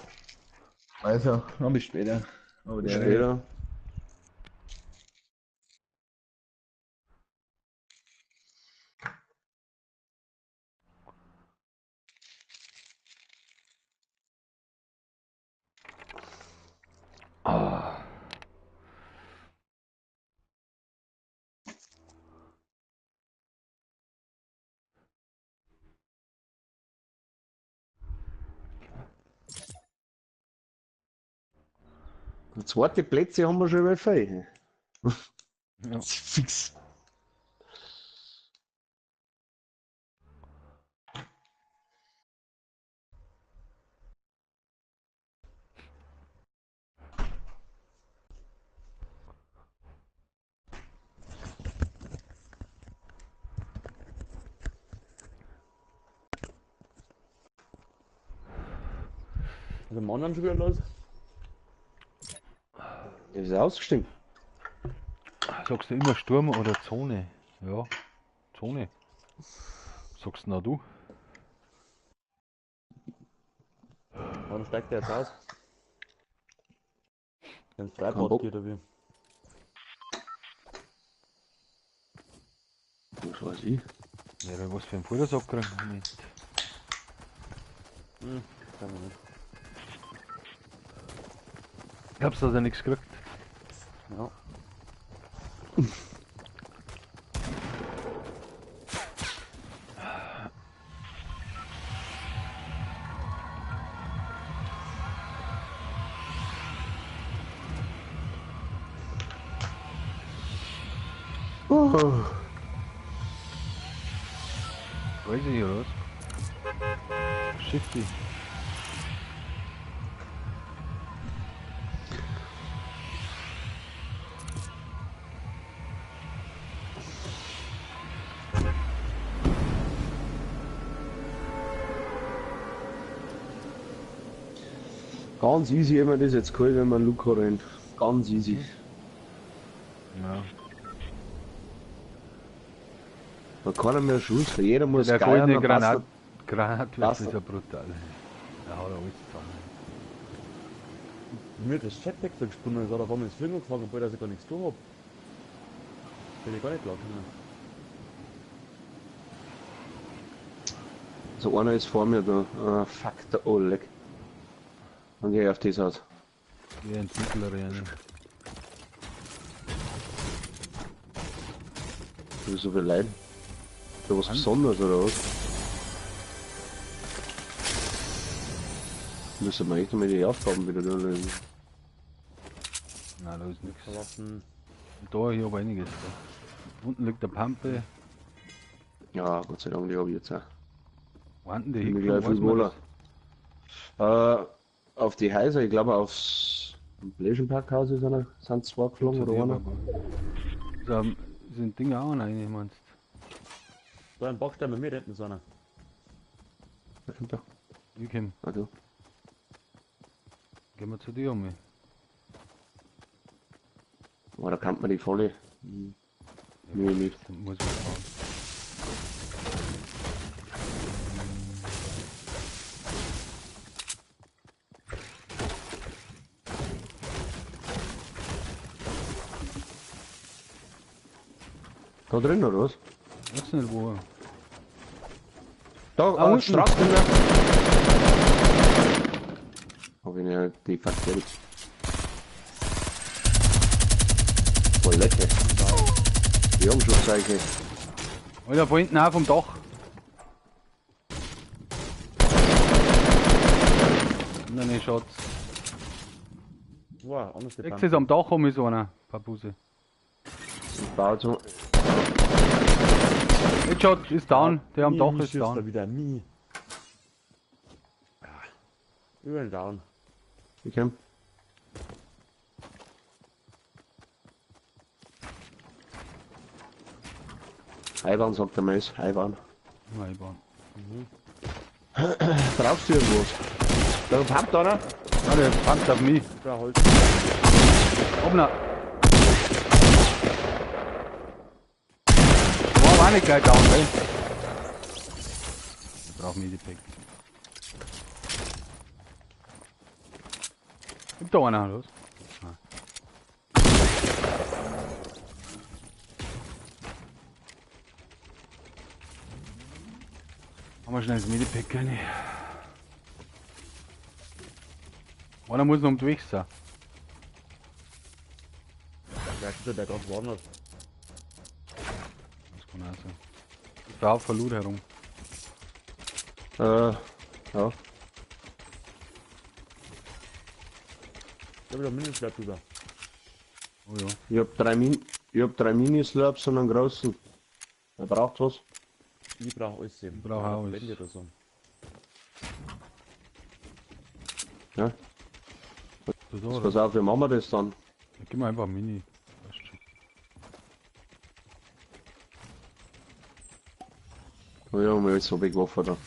[SPEAKER 1] Also, dann bis später. Aber der
[SPEAKER 2] später. Zweite Plätze haben wir schon über frei.
[SPEAKER 5] Ja.
[SPEAKER 2] Fix.
[SPEAKER 3] Ist der Mann dann schon wieder los?
[SPEAKER 2] Ist ausgestiegen.
[SPEAKER 5] Sagst du immer Sturm oder Zone? Ja, Zone. Sagst du du?
[SPEAKER 3] Warum steigt der jetzt aus? Ins
[SPEAKER 2] Kein
[SPEAKER 3] Freibad
[SPEAKER 2] Bock.
[SPEAKER 3] geht oder wie?
[SPEAKER 2] Was weiß ich.
[SPEAKER 5] Ja, dann was für einen Futtersack kriegen. Nicht.
[SPEAKER 3] Hm, kann man nicht.
[SPEAKER 5] Ich hab's also nichts gekriegt.
[SPEAKER 3] Ja.
[SPEAKER 2] Oh.
[SPEAKER 5] Weiß ich, oder was? Shifty.
[SPEAKER 2] Ganz easy, immer das jetzt geholt, wenn man Luca rennt. Ganz easy.
[SPEAKER 5] Ja.
[SPEAKER 2] Da kann er mehr Schuss, jeder muss
[SPEAKER 5] Der
[SPEAKER 2] geiern,
[SPEAKER 5] goldene
[SPEAKER 2] dann passt
[SPEAKER 5] Granatwerfer
[SPEAKER 2] passt
[SPEAKER 5] ist ja brutal. Da haut er alles zusammen.
[SPEAKER 3] Mir hat das Jetpack so gesprungen, das hat auf einmal ins Fliegen angefangen, obwohl ich gar nichts tun hab. Bin ich gar nicht klar gekommen.
[SPEAKER 2] So einer ist vor mir da. Ah, fuck, der Oleg. Und geh auf das aus.
[SPEAKER 5] Geh ins mittlere rein.
[SPEAKER 2] Du bist so viel Leid. Da was Besonderes oder was? Müssen wir echt nochmal die Aufgaben wieder durchlösen.
[SPEAKER 5] Nein, da ist nichts.
[SPEAKER 3] Verlassen.
[SPEAKER 5] Da hier aber einiges. Da. Unten liegt der Pampe.
[SPEAKER 2] Ja, Gott sei Dank, die hab ich jetzt auch.
[SPEAKER 5] Wo haben die
[SPEAKER 2] Bin ich gleich
[SPEAKER 5] hingekommen?
[SPEAKER 2] viel
[SPEAKER 5] Weiß man
[SPEAKER 2] wohler. Auf die Häuser, ich glaube aufs Parkhaus ist einer, sind zwei geflogen
[SPEAKER 5] das?
[SPEAKER 2] oder einer.
[SPEAKER 5] So, sind Dinge auch rein, meinst
[SPEAKER 3] Da ein Backstein bei mir hinten ist einer.
[SPEAKER 2] Wer kommt da?
[SPEAKER 5] du? Ich komm.
[SPEAKER 2] Ah, du.
[SPEAKER 5] Gehen wir zu dir um.
[SPEAKER 2] Oh, da kann man die volle. Nee, nicht.
[SPEAKER 5] Muss ich fahren.
[SPEAKER 2] Da drin oder was?
[SPEAKER 5] Weiß nicht wo.
[SPEAKER 2] Da,
[SPEAKER 5] Ah,
[SPEAKER 2] ah,
[SPEAKER 5] unten.
[SPEAKER 2] Straße drin. Hab ich nicht die verkehrt. Voll lecker. Die haben schon Zeichen.
[SPEAKER 5] Alter, von hinten auch vom Dach. Nein, nein, Schatz.
[SPEAKER 3] Wow, anders die
[SPEAKER 5] Jetzt ist am Dach rum ist einer, Papuse.
[SPEAKER 2] Ich baue so.
[SPEAKER 5] Headshot ist down, der am Dach ist down.
[SPEAKER 3] Da wieder nie. Überall down.
[SPEAKER 2] Ich komm. Eiban sagt er mir ist. Eiban.
[SPEAKER 5] Eiban.
[SPEAKER 2] Brauchst du irgendwas? Da pumpt einer.
[SPEAKER 5] Ah, der pumpt auf mich.
[SPEAKER 3] Ich brauch Holz.
[SPEAKER 5] Obna. War aber auch nicht gleich down, gell? Ich brauch Medipack. Gibt da einer, los? Ah. Machen wir schnell das Medipack rein. Einer muss noch um die Weg sein.
[SPEAKER 3] Vielleicht ist der ganz woanders.
[SPEAKER 5] Das kann auch sein. Ist da auf Loot herum.
[SPEAKER 2] Ja.
[SPEAKER 3] Ich hab wieder Mindestwert drüber.
[SPEAKER 5] Oh ja.
[SPEAKER 2] Ich hab drei Mini-Slurps und einen großen. Wer braucht was?
[SPEAKER 3] Ich brauch alles eben.
[SPEAKER 5] Ich brauch auch alles.
[SPEAKER 3] Verbände oder so.
[SPEAKER 2] Ja.
[SPEAKER 5] So, so,
[SPEAKER 2] Pass auf, wie machen wir das dann?
[SPEAKER 5] Dann gib mir einfach Mini. Weißt schon.
[SPEAKER 2] Oh ja, mir ist so weggeworfen da.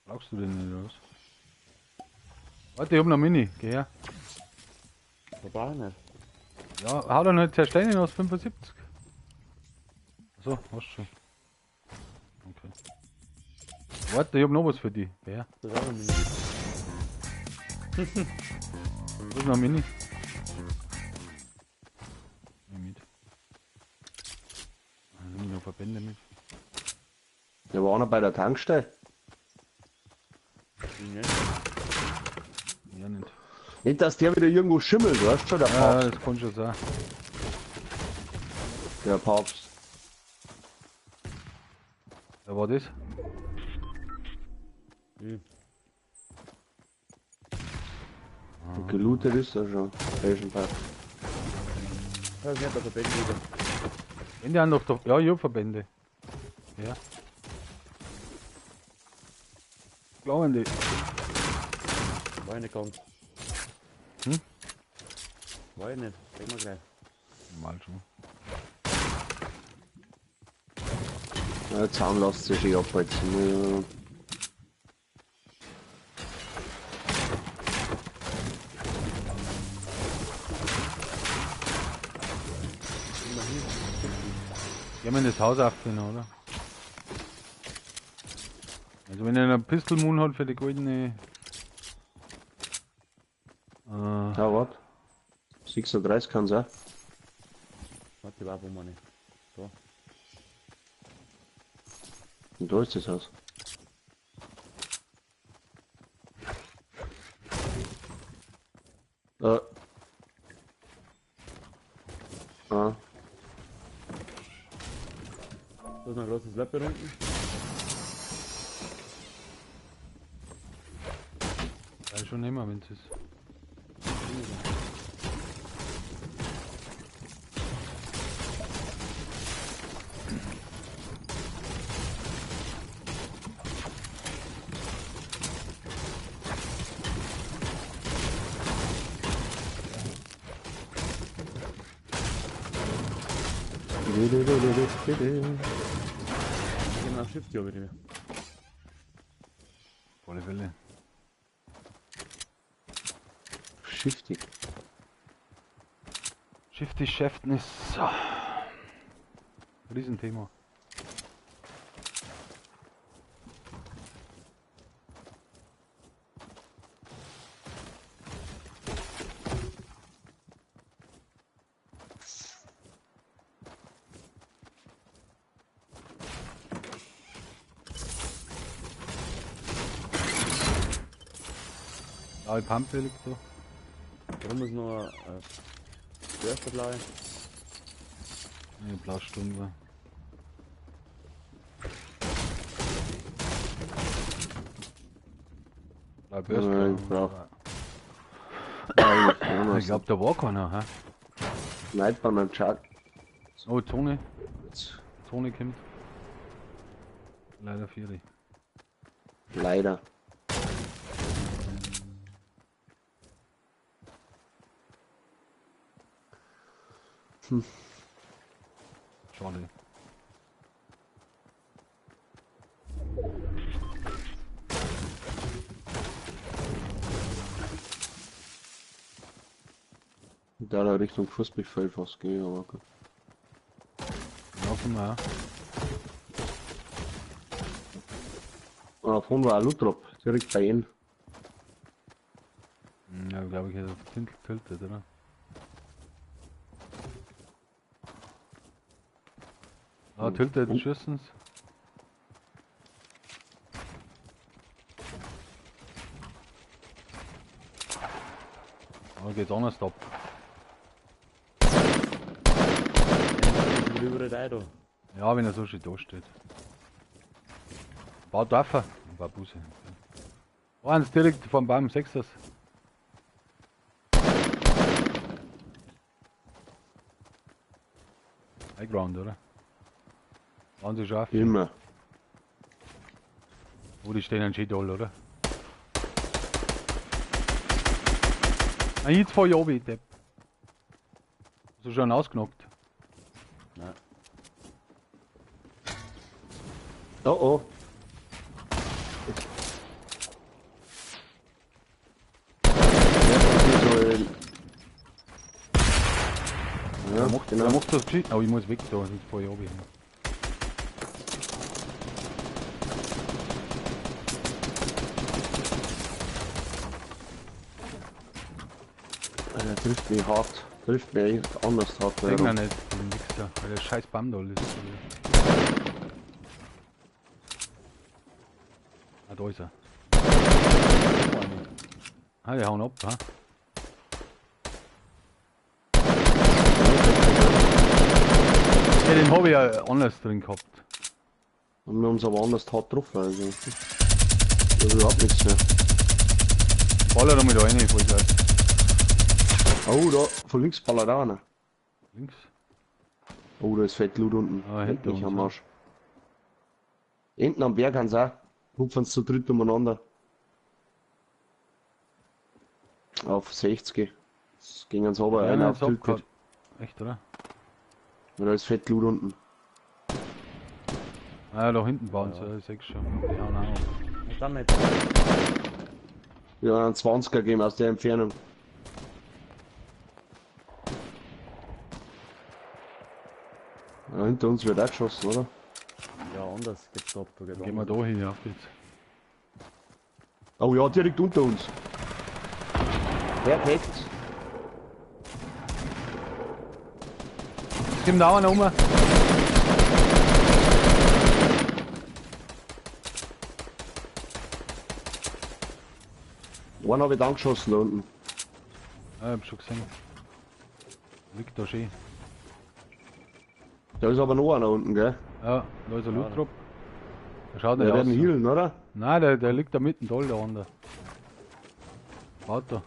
[SPEAKER 5] Brauchst du den nicht, oder was? Warte, ich hab noch Mini. Geh her.
[SPEAKER 3] Da brauch ich nicht.
[SPEAKER 5] Ja, hau doch nicht zerstellen aus 75. So, hast schon. Okay. Warte, ich hab noch was für dich. Geh her.
[SPEAKER 3] Das ist auch noch Mini.
[SPEAKER 5] Wo ist noch Mini? Nimm mit. Dann nehme ich noch Verbände mit.
[SPEAKER 2] Der war einer bei der Tankstelle.
[SPEAKER 3] Nicht.
[SPEAKER 5] Ja, nicht.
[SPEAKER 2] Nicht, dass der wieder irgendwo schimmelt, weißt du schon, der
[SPEAKER 5] Ja,
[SPEAKER 2] Papst.
[SPEAKER 5] das kann schon sein.
[SPEAKER 2] Der Papst.
[SPEAKER 5] Wer war das?
[SPEAKER 3] Mhm.
[SPEAKER 2] Und gelootet ist er schon. Fashion Park.
[SPEAKER 3] Das ist nicht der Verbände wieder.
[SPEAKER 5] Wenn die haben doch doch. Ja, ich hab Verbände. Ja. Glauben die.
[SPEAKER 3] War ich nicht ganz.
[SPEAKER 5] Hm?
[SPEAKER 3] War ich nicht. Sehen wir gleich.
[SPEAKER 5] Mal schon.
[SPEAKER 2] Ja, Zaun lässt sich schon abholzen. Ja.
[SPEAKER 5] Gehen wir in das Haus auffinden, oder? Also wenn er eine Pistol Moon hat für die goldene.
[SPEAKER 2] Ja, warte. 36 kann's auch.
[SPEAKER 3] Warte, war wo meine. Da.
[SPEAKER 2] Und da ist das Haus. Ah.
[SPEAKER 3] Da ist noch ein großes Weapon unten.
[SPEAKER 5] Ja, schon immer, wenn es ist.
[SPEAKER 3] Ich geh nach Schiff, die bitte.
[SPEAKER 5] Auf alle Fälle.
[SPEAKER 2] Shifty.
[SPEAKER 5] Shifty Schäften ist so. Riesenthema. Blaue Pampe liegt da.
[SPEAKER 3] Warum ist noch ein erste blaue?
[SPEAKER 5] Eine blaue Stunde. Blaue Bürste.
[SPEAKER 2] Nein, ich brauch.
[SPEAKER 5] Ich glaub, da war keiner, hä?
[SPEAKER 2] Sniper beim Chuck.
[SPEAKER 5] Oh, Zone.
[SPEAKER 2] Jetzt.
[SPEAKER 5] Zone kommt. Leider vier.
[SPEAKER 2] Leider. Hm.
[SPEAKER 5] Schade.
[SPEAKER 2] Da Richtung Fußballfeld fast gehe, aber gut.
[SPEAKER 5] Ja, können wir auch.
[SPEAKER 2] Ah, vorne war ein Loot Drop, direkt bei ihnen.
[SPEAKER 5] Ja, glaube ich, hätte auf Tilted, oder? Ah, Tilted, schießen's. Ah, geht's anders ab. Ja, wenn er so schön da steht. Ein paar Dörfer, ein paar Busse. Oh, eins direkt vom Baum, sechs das. Highground, oder? Waren sie scharf?
[SPEAKER 2] Immer.
[SPEAKER 5] Oh, die stehen anscheinend alle, oder? Ah, jetzt fahr ich runter, Depp. Hast du schon ausgenockt?
[SPEAKER 3] Nein.
[SPEAKER 2] Oh oh. Ja,
[SPEAKER 5] macht,
[SPEAKER 2] genau.
[SPEAKER 5] Der macht das gescheit. Oh, ich muss weg da, sonst fahr ich runter.
[SPEAKER 2] Er trifft mich hart. Trifft mich echt anders hart.
[SPEAKER 5] Sehen wir nicht, den Wichser, weil der scheiß Baum da ist. Ah, da ist er. Ah, die hauen ab, ha? Ja, den hab ich ja anders drin gehabt.
[SPEAKER 2] Und wir haben es aber anders hart getroffen, also. Da ist überhaupt nichts mehr.
[SPEAKER 5] Baller da mal da rein, voll geil.
[SPEAKER 2] Oh, da, von links ballert auch einer.
[SPEAKER 5] Links?
[SPEAKER 2] Oh, da ist fett Loot unten.
[SPEAKER 5] Ah, hinter
[SPEAKER 2] Leck mich
[SPEAKER 5] uns,
[SPEAKER 2] am
[SPEAKER 5] ja.
[SPEAKER 2] Arsch. Hinten am Berg haben sie auch. Hupfen sie zu dritt umeinander. Auf 60. Das gingen sie aber
[SPEAKER 5] Ja,
[SPEAKER 2] einer
[SPEAKER 5] jetzt
[SPEAKER 2] auf Tilted.
[SPEAKER 5] abgehauen. Echt, oder?
[SPEAKER 2] Ja, da ist fett Loot unten.
[SPEAKER 5] Ah, da hinten bauen sie, ja, ich seh's schon. Die hauen auch ab.
[SPEAKER 3] Und dann nicht.
[SPEAKER 2] Ja, einen 20er geben aus der Entfernung. Ja, hinter uns wird auch geschossen, oder?
[SPEAKER 3] Ja, anders geht's ab. Da geht's
[SPEAKER 5] Gehen wir
[SPEAKER 3] anders.
[SPEAKER 5] da hin, auf geht's.
[SPEAKER 2] Oh ja, direkt unter uns. Perfekt.
[SPEAKER 5] Es kommt auch einer um.
[SPEAKER 2] Einen habe ich dann geschossen da unten.
[SPEAKER 5] Ja, ich hab schon gesehen. Liegt da schön.
[SPEAKER 2] Da ist aber noch einer unten, gell?
[SPEAKER 5] Ja, da ist ein Loot Drop. Der schaut nicht
[SPEAKER 2] Der
[SPEAKER 5] aus.
[SPEAKER 2] werden healen, oder?
[SPEAKER 5] Nein, der liegt da mitten da, der andere. Baut da.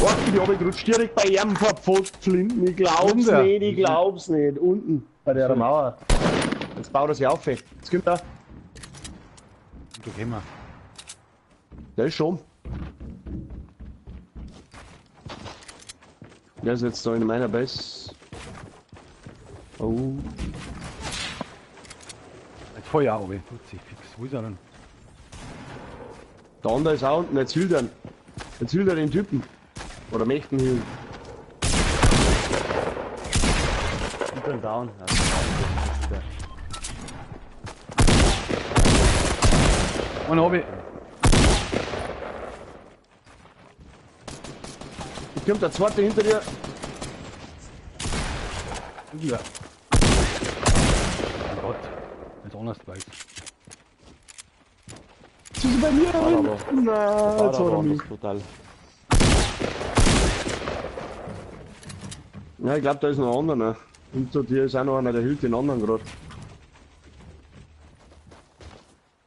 [SPEAKER 2] Oh, ich hab gerutscht direkt bei ihm verpflanzt. Ich glaub's
[SPEAKER 5] Unten der?
[SPEAKER 2] nicht, ich glaub's nicht. Unten bei der Mauer. Jetzt baut er sich auf. Ey. Jetzt kommt er.
[SPEAKER 5] Und da gehen wir.
[SPEAKER 2] Der ist schon. Der ist jetzt da in meiner Base. Oh.
[SPEAKER 5] Jetzt fahr ich auch runter. Tut sich fix. Wo ist er denn?
[SPEAKER 2] Der andere ist auch unten, jetzt healt er. Jetzt healt er den Typen. Oder möchten healen.
[SPEAKER 3] Ich bin down. Also, das ist der.
[SPEAKER 5] Einen hab ich.
[SPEAKER 2] Jetzt kommt der zweite hinter dir.
[SPEAKER 5] Ja. Oh Gott. Jetzt anders weiß.
[SPEAKER 2] Jetzt ist er bei mir
[SPEAKER 3] War
[SPEAKER 2] drin.
[SPEAKER 3] aber-
[SPEAKER 2] Nein,
[SPEAKER 3] War
[SPEAKER 2] jetzt hat er
[SPEAKER 3] aber
[SPEAKER 2] mich.
[SPEAKER 3] anders total.
[SPEAKER 2] Ja, ich glaube, da ist noch ein anderer. Hinter dir ist auch noch einer, der hielt den anderen gerade.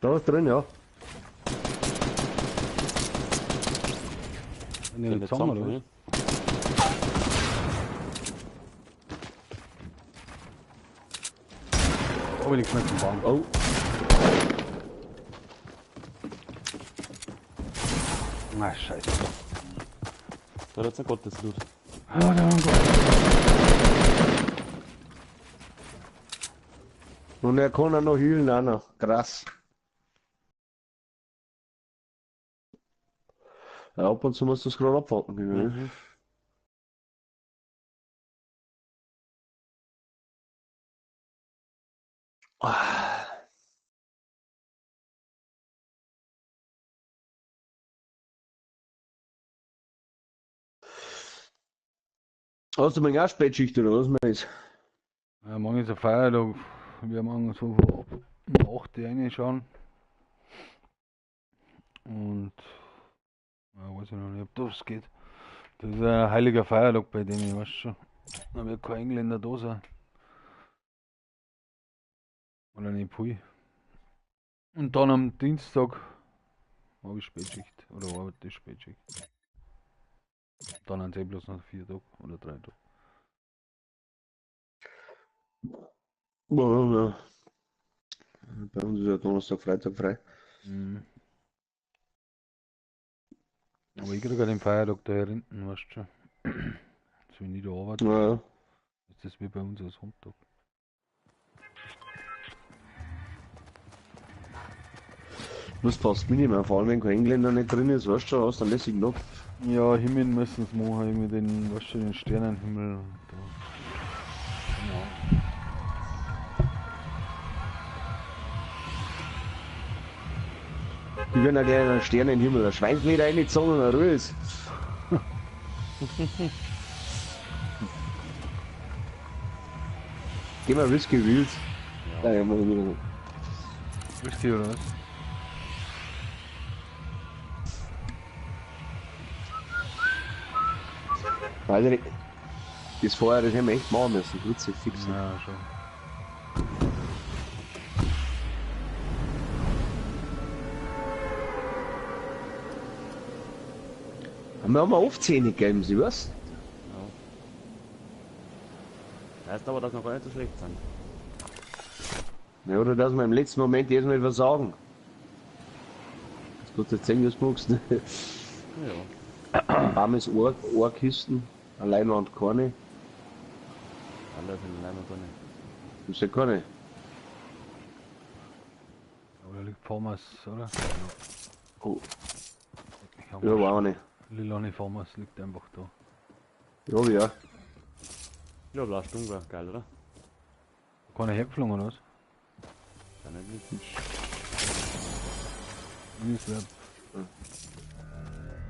[SPEAKER 2] Da ist drin, ja.
[SPEAKER 5] Sind die nicht zusammen, oder was? Hab ich nichts mehr zum Bauen.
[SPEAKER 2] Oh.
[SPEAKER 5] Na, scheiße.
[SPEAKER 3] Da hat jetzt ein Gottesloot.
[SPEAKER 5] Ah, da haben wir
[SPEAKER 2] Und er kann auch noch healen, auch noch. Krass. Ja, ab und zu musst du es gerade abwarten. Ne?
[SPEAKER 3] Mhm.
[SPEAKER 2] Hast du morgen auch Spätschicht oder was meinst
[SPEAKER 5] Ja, morgen ist ein Feiertag. Wir machen so von um 8 Uhr reinschauen. Und ja, weiß ich noch nicht, ob das geht. Das ist ein heiliger Feiertag bei denen, weißt du schon. Da wird kein Engländer da sein. Oder nicht Pui. Und dann am Dienstag habe ich Spätschicht oder arbeite ich Spätschicht. Dann haben sie eh bloß noch 4 Tage oder 3 Tage.
[SPEAKER 2] Ja, ja. Bei uns ist ja Donnerstag, Freitag frei.
[SPEAKER 5] Mhm. Aber ich kriege halt den Feiertag da hinten, weißt du schon. So wenn ich da arbeite,
[SPEAKER 2] Ja, ja.
[SPEAKER 5] ist das wie bei uns am Sonntag.
[SPEAKER 2] Muss fast minimal, vor allem wenn kein Engländer nicht drin ist, weißt du schon, hast du einen lässigen Tag.
[SPEAKER 5] Ja, Himmel müssen sie machen, irgendwie den, weißt du, den Sternenhimmel. Und da. Genau.
[SPEAKER 2] Die werden ja gerne einen Sternenhimmel, ein Schweinsleder reingezogen und eine Ruhe ist. Geh mal Risky Wheels. Ja, ja, muss ich wieder.
[SPEAKER 5] Whisky oder was?
[SPEAKER 2] Weiß ich nicht. Das vorher, das hätten wir echt machen müssen. Kruzifix.
[SPEAKER 5] Ja, schon.
[SPEAKER 2] Wir haben oft Zähne gegeben, sie was?
[SPEAKER 3] Heißt aber, dass wir gar nicht so schlecht sind.
[SPEAKER 2] Ja, oder dass wir im letzten Moment jedes Mal versagen. Das kostet jetzt 10 Smokes, ne?
[SPEAKER 3] Ja.
[SPEAKER 2] Warmes Ohr, Ohrkisten, eine Leinwand keine.
[SPEAKER 3] Alle sind leider gar nicht.
[SPEAKER 2] Das ist ja keine.
[SPEAKER 5] Oder liegt Farmers, oder?
[SPEAKER 2] Oh,
[SPEAKER 5] Ich hab
[SPEAKER 2] ja, war auch nicht.
[SPEAKER 5] Lilane Farmers liegt einfach da.
[SPEAKER 2] Ja, ja.
[SPEAKER 3] Ja, aber Sturm war geil, oder?
[SPEAKER 5] Keiner hergeflogen, oder was?
[SPEAKER 3] Kann nicht wissen.
[SPEAKER 5] Minislab.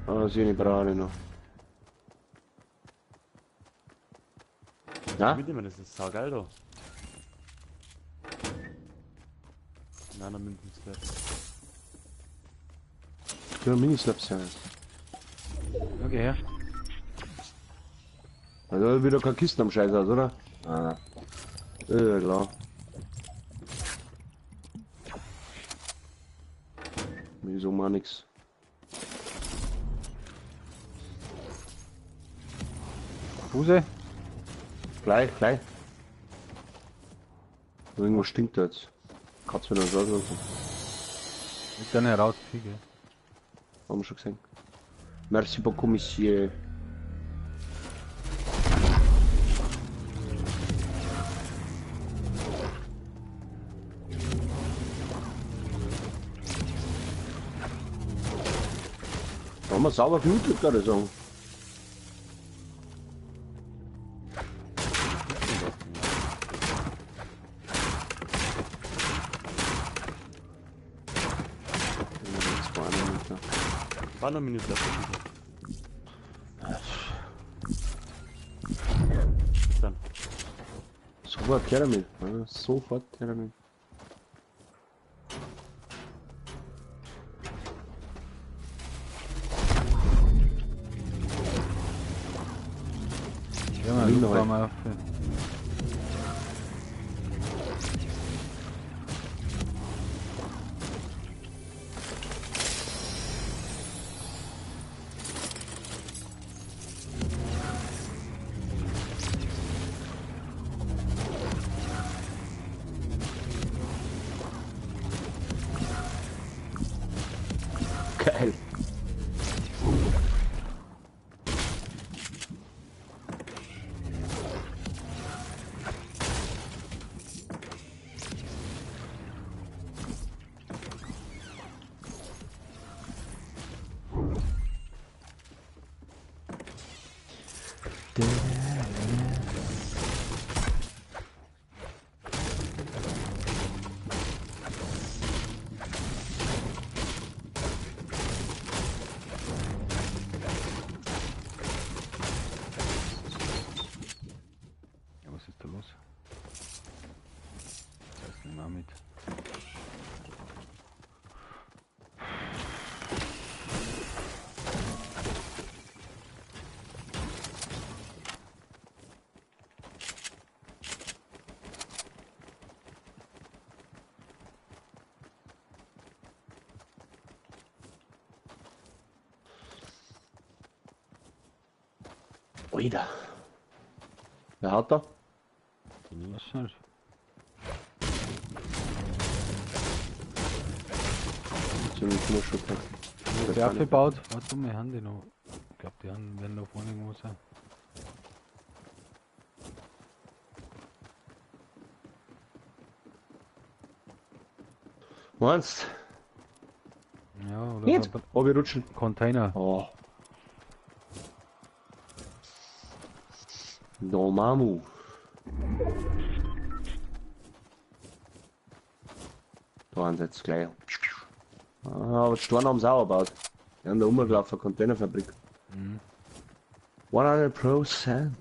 [SPEAKER 2] Ah, sì, ne brauche ich noch. Ja?
[SPEAKER 3] Mitnehmen, das ist saugeil da. Nein, am Münzen
[SPEAKER 2] Ja, Minislaps ja.
[SPEAKER 5] Okay, her.
[SPEAKER 2] Also wieder keine Kisten am Scheiß aus, oder? Ah. Ja, klar. Wieso mal nix?
[SPEAKER 5] Hose?
[SPEAKER 2] Gleich, gleich. Irgendwo stinkt da jetzt. Katze wieder so.
[SPEAKER 5] Liegt dann heraus, gell?
[SPEAKER 2] Haben wir schon gesehen. Merci beaucoup, Monsieur. Da haben wir sauber gelootet, kann ich sagen.
[SPEAKER 3] War noch Minus Dann.
[SPEAKER 2] Sofort her damit. Ja, sofort her damit.
[SPEAKER 5] Ja, mal,
[SPEAKER 2] Liegen
[SPEAKER 5] Luft
[SPEAKER 2] noch
[SPEAKER 5] mal auf.
[SPEAKER 2] Geil.
[SPEAKER 5] Ja, was ist da los? Das nehmen wir mit.
[SPEAKER 2] Oida. Wer hat da?
[SPEAKER 5] Was nicht?
[SPEAKER 2] Ziemlich nur schon gepackt.
[SPEAKER 5] Der aufgebaut. Warte mal, haben die noch. Ich glaube, die haben, werden da vorne irgendwo sein.
[SPEAKER 2] Meinst
[SPEAKER 5] Ja, oder
[SPEAKER 2] Nicht? Oh, wir rutschen.
[SPEAKER 5] Container.
[SPEAKER 2] Oh. No Mamu. Da haben sie jetzt gleich. Ah, aber die Steine haben sie auch gebaut. Die haben da rumgelaufen, Containerfabrik.
[SPEAKER 5] Mhm.
[SPEAKER 2] 100%.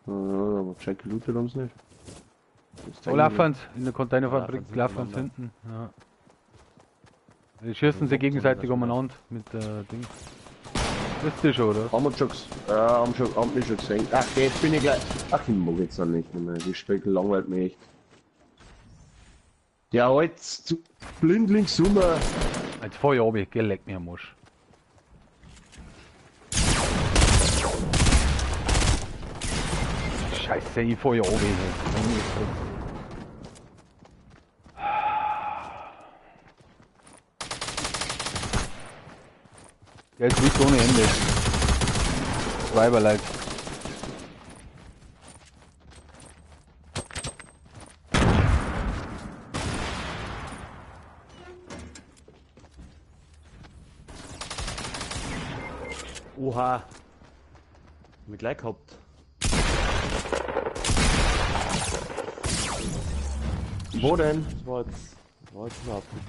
[SPEAKER 2] Ah, aber gescheit gelootet haben sie nicht. Das
[SPEAKER 5] Wo laufen sie? In der Containerfabrik
[SPEAKER 3] Laufen
[SPEAKER 5] laufen
[SPEAKER 3] sie
[SPEAKER 5] sie hinten. Ja. Die schießen sie gegenseitig umeinander mit Ding. Das ist die schon, oder?
[SPEAKER 2] Haben wir schon, haben schon, haben mich schon gesehen. Ach, jetzt bin ich gleich. Ach, ich mag jetzt noch nicht mehr. Die Strecke langweilt mich echt. Der halt zu blind links rum.
[SPEAKER 5] Jetzt fahr ich runter, geh, leck mir am Arsch. Scheiße, ich fahr ja runter. Der ist wirklich ohne Ende. Weiberleid.
[SPEAKER 3] Oha. Hab mich gleich gehabt.
[SPEAKER 2] Wo denn?
[SPEAKER 3] Das war jetzt überhaupt nicht.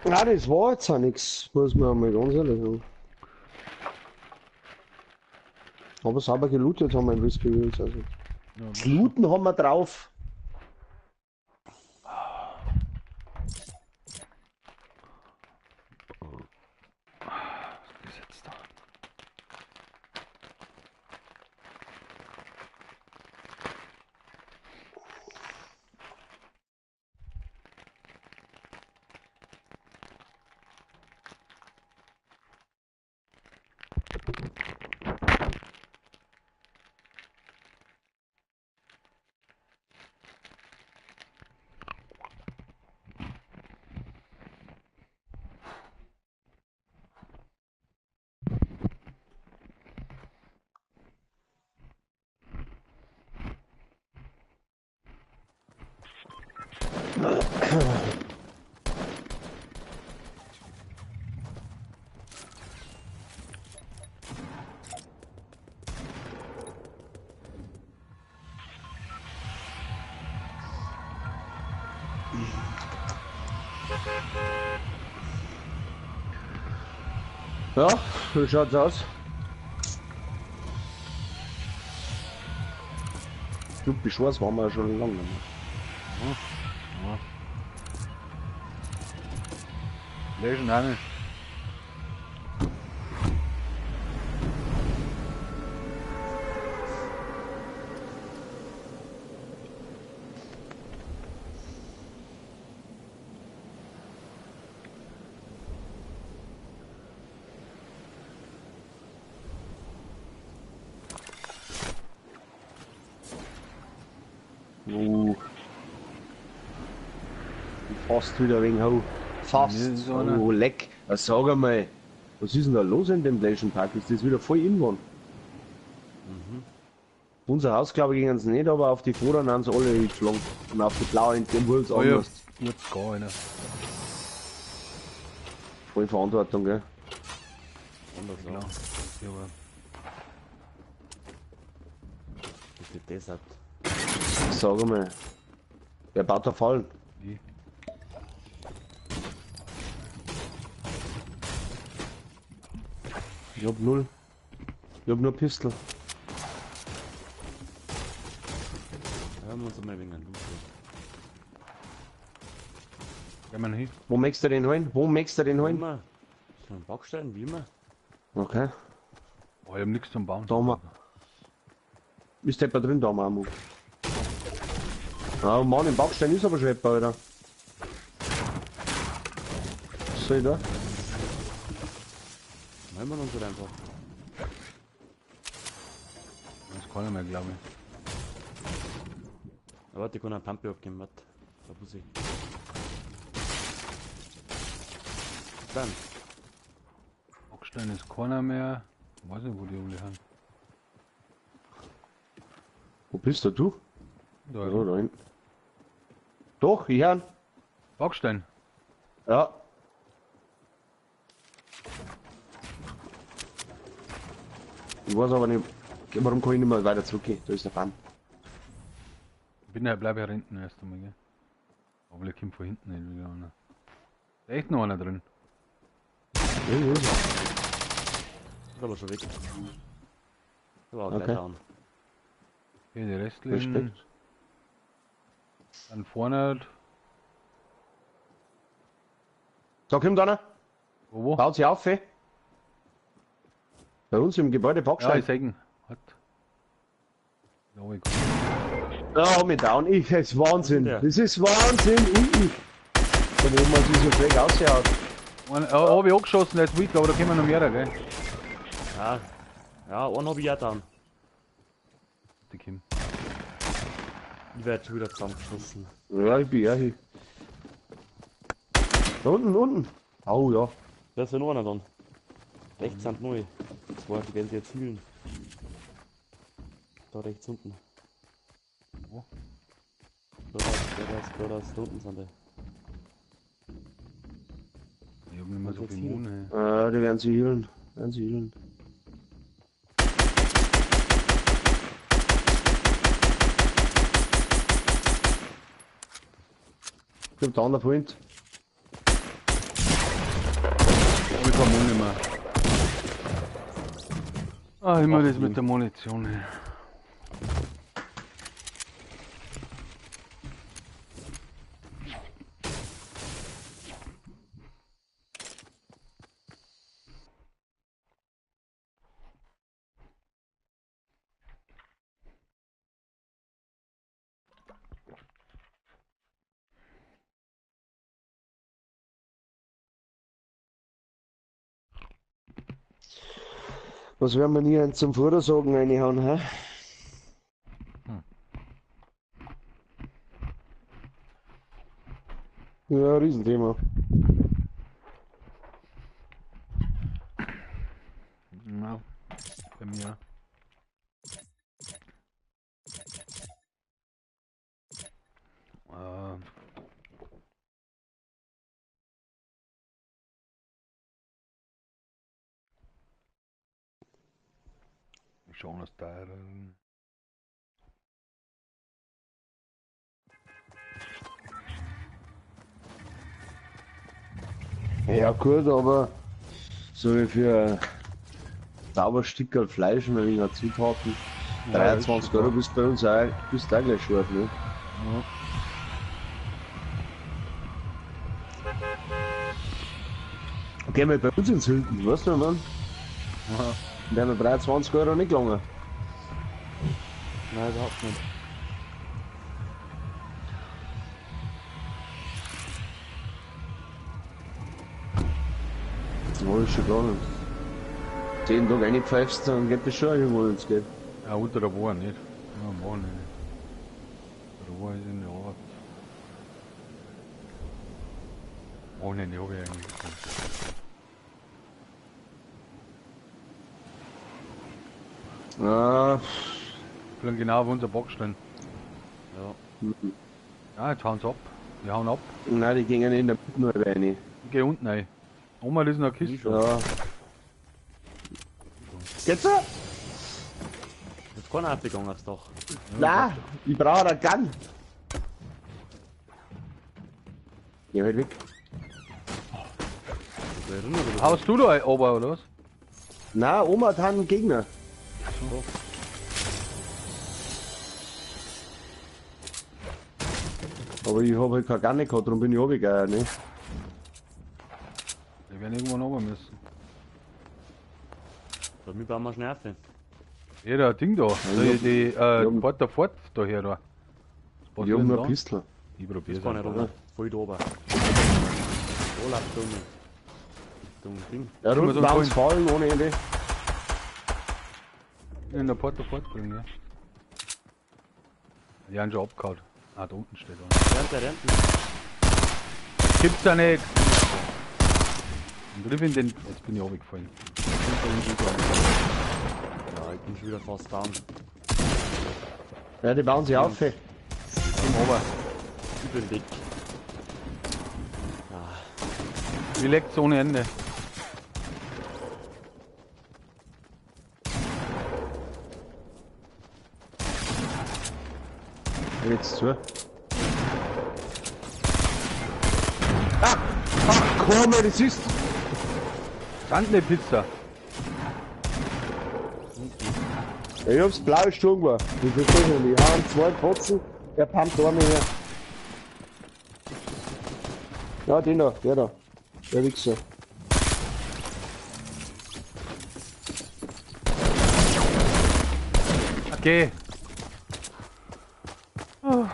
[SPEAKER 2] Nein, das war jetzt auch nichts, muss man einmal ganz ehrlich sagen. Aber sauber gelootet haben wir im Risky Reels, also.
[SPEAKER 5] Ja,
[SPEAKER 2] Das Looten haben wir drauf.
[SPEAKER 5] Was ist jetzt da?
[SPEAKER 2] Ja, so schaut's aus. Du, Beschwers waren wir ja schon lange nicht mehr.
[SPEAKER 5] Ja. Lesen auch nicht.
[SPEAKER 2] Oh. Fast wieder wegen Hau. Fast.
[SPEAKER 5] Mir ist einer.
[SPEAKER 2] Oh, leck. Ja, sag einmal, was ist denn da los in dem Legion Park? Ist das wieder voll in geworden?
[SPEAKER 3] Mhm.
[SPEAKER 2] Unser Haus, glaube ich, gingen sie nicht, aber auf die Vorderen haben sie alle geflogen. Und auf die blauen, in dem wurde es
[SPEAKER 5] Oh ja,
[SPEAKER 2] anders.
[SPEAKER 5] jetzt gar einer.
[SPEAKER 2] Voll Verantwortung, gell?
[SPEAKER 3] Anders, ja.
[SPEAKER 5] Genau. Ja, aber
[SPEAKER 3] Das ist die Desert.
[SPEAKER 2] Sag einmal. Wer baut da Fallen?
[SPEAKER 5] wie?
[SPEAKER 2] Ich hab null. Ich hab nur Pistol.
[SPEAKER 3] Da haben wir uns einmal wegen einem Loot.
[SPEAKER 5] Gehen wir hin.
[SPEAKER 2] Wo möchtest du den holen? Wo möchtest du den holen?
[SPEAKER 3] Immer. So ein Backstein, wie immer.
[SPEAKER 2] Okay.
[SPEAKER 5] Oh, ich hab nichts zum Bauen.
[SPEAKER 2] Da haben wir. Ist der drin da, Mamu? Ah, Mann, im Backstein ist aber schon jemand, Alter. Was soll ich da?
[SPEAKER 3] Nehmen wir uns halt einfach.
[SPEAKER 5] Das kann ich mehr, glaube ich.
[SPEAKER 3] Aber warte, ich kann einen Pampe abgeben, warte. Da muss ich. Dann.
[SPEAKER 5] Backstein ist keiner mehr. Ich weiß nicht, wo die alle sind.
[SPEAKER 2] Wo bist du? Du?
[SPEAKER 5] Da,
[SPEAKER 2] Ja, da hinten. Doch, ich hör.
[SPEAKER 5] Backstein.
[SPEAKER 2] Ja. Ich weiß aber nicht, warum kann ich nicht mehr weiter zurückgehen? Da ist der Baum.
[SPEAKER 5] Ich bin ja, bleib ja hinten erst einmal, gell? Aber ich kommt von hinten nicht wieder einer. Ist echt noch einer drin.
[SPEAKER 2] Ja, wo ist er?
[SPEAKER 3] Ist aber schon weg. Der war auch
[SPEAKER 2] Okay.
[SPEAKER 3] gleich down.
[SPEAKER 5] Okay, die restlichen
[SPEAKER 2] Respekt.
[SPEAKER 5] dann vorne.
[SPEAKER 2] So, kommt einer.
[SPEAKER 5] Wo?
[SPEAKER 2] Baut sie auf, ey. Bei uns im Gebäude
[SPEAKER 5] Ja,
[SPEAKER 2] Backstein.
[SPEAKER 5] ich seh ihn. Hat. Ja, ich
[SPEAKER 2] Ja, hab mich down. Ich, das ist Wahnsinn.
[SPEAKER 3] Ja.
[SPEAKER 2] Das ist Wahnsinn. Unten. Da wo man sich so schräg ausschaut.
[SPEAKER 5] Einer, oh, hab ich angeschossen, der ist weak, aber da kommen noch mehrere, gell?
[SPEAKER 3] Ja, ja, einen hab ich auch down.
[SPEAKER 5] Die Kim.
[SPEAKER 3] Ich werd schon wieder zusammengeschossen.
[SPEAKER 2] Ja, ich bin ja hier. Da unten, unten. Au, ja.
[SPEAKER 3] Da ist ja noch einer dann. Rechts sind neu. Zwei, die werden sie jetzt healen. Da rechts unten.
[SPEAKER 5] Wo?
[SPEAKER 3] Da, da, da, da, da unten sind die.
[SPEAKER 5] Ich hab nicht mehr so
[SPEAKER 3] Und jetzt
[SPEAKER 5] viel
[SPEAKER 3] healen.
[SPEAKER 5] Mund, ey.
[SPEAKER 2] Ah, die werden sie healen. Werden sie healen. Kommt der andere Point.
[SPEAKER 5] Hab ich keinen Mund mehr. Ah, immer das mit der Munition, ey.
[SPEAKER 2] Was werden wir denn hier zum Vordersagen reinhauen, hä?
[SPEAKER 5] Hm.
[SPEAKER 2] Ja, Riesenthema.
[SPEAKER 5] Ja, bei mir. Schon das Teil.
[SPEAKER 2] Ja gut, aber so wie für ein Stück Fleisch und ein wenig Zutaten, 23 Euro bist bei uns auch, bist auch gleich scharf, ne?
[SPEAKER 5] Ja.
[SPEAKER 2] Gehen wir bei uns ins Hilton, weißt du, Mann?
[SPEAKER 5] Ja.
[SPEAKER 2] Wir haben 23 Euro nicht gelangen.
[SPEAKER 3] Nein, überhaupt nicht.
[SPEAKER 2] Das ist schon gar nicht. 10 Tage reingepfeifst, dann geht das schon irgendwo ins Geld.
[SPEAKER 5] Ja, unter der Woche nicht. Ja, am Wochenende. Unter der Woche ist in der Arbeit. Wochenende habe ich eigentlich.
[SPEAKER 2] Ah,
[SPEAKER 5] Vielleicht genau auf unser Box stehen.
[SPEAKER 3] Ja.
[SPEAKER 5] Ja, jetzt hauen sie ab. Die hauen ab.
[SPEAKER 2] nein, die gingen in der Mitte nur rein.
[SPEAKER 5] Ich geh unten rein. Oma, das ist noch eine Kiste.
[SPEAKER 2] Ja. Geht's so?
[SPEAKER 3] Jetzt keiner abgegangen aufs Dach.
[SPEAKER 2] Nein, ich brauche einen Gun. Geh halt weg.
[SPEAKER 5] Haust du da oben, oder was?
[SPEAKER 2] Nein, Oma hat einen Gegner. Aber ich habe halt keine Gun gehabt, darum bin ich runtergegangen, ne?
[SPEAKER 5] Die werden irgendwann runter müssen.
[SPEAKER 3] Damit bauen wir schnell auf.
[SPEAKER 5] Ja, der Ding da. Die, die, fährt der fort daher da. Was
[SPEAKER 2] Ich hab
[SPEAKER 5] denn
[SPEAKER 2] nur
[SPEAKER 5] da?
[SPEAKER 2] eine Pistole.
[SPEAKER 5] Ich probier's
[SPEAKER 3] Das kann nicht
[SPEAKER 5] einfach.
[SPEAKER 3] runter. Voll da oben. Da läuft dumme. Dumme Ding.
[SPEAKER 2] Ja,
[SPEAKER 5] Können wir
[SPEAKER 2] runter
[SPEAKER 5] so
[SPEAKER 2] waren's fallen ohne Ende.
[SPEAKER 5] In der Porto fortbringen, ja. Die haben schon abgehauen. Ah, da unten steht einer.
[SPEAKER 3] Rennt der, rennt.
[SPEAKER 5] Gibt's da nicht! Und in den. Jetzt bin ich runtergefallen.
[SPEAKER 3] Ja, ich bin schon wieder fast down.
[SPEAKER 2] Ja, die bauen sich auf. ey.
[SPEAKER 5] Komm runter.
[SPEAKER 3] Ich bin weg. Ah,
[SPEAKER 5] Wie leckt's ohne Ende.
[SPEAKER 2] Jetzt zu. Ah! Ach komm, ey, das ist.
[SPEAKER 5] Sind eine Pizza.
[SPEAKER 2] Ja, ich hab's blaue Sturm. Ich verstehe nicht. Ich hab zwei Fotzen, der pumpt eine her. Ja, den da, der da. Der Wichser.
[SPEAKER 5] Okay. Oh,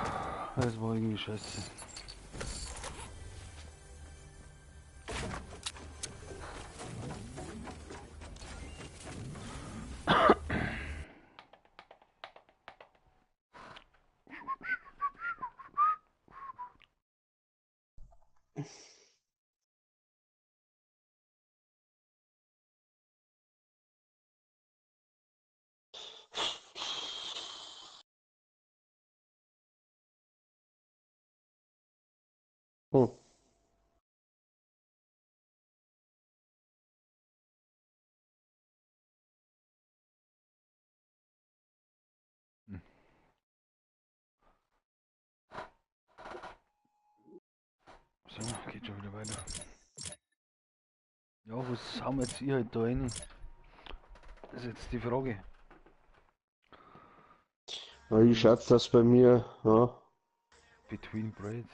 [SPEAKER 5] das war irgendwie scheiße.
[SPEAKER 2] Oh.
[SPEAKER 5] So, geht schon wieder weiter. Ja, was haben wir jetzt hier halt da rein? Das ist jetzt die Frage.
[SPEAKER 2] Ja, ich schätze das bei mir, ja.
[SPEAKER 5] Between Breads.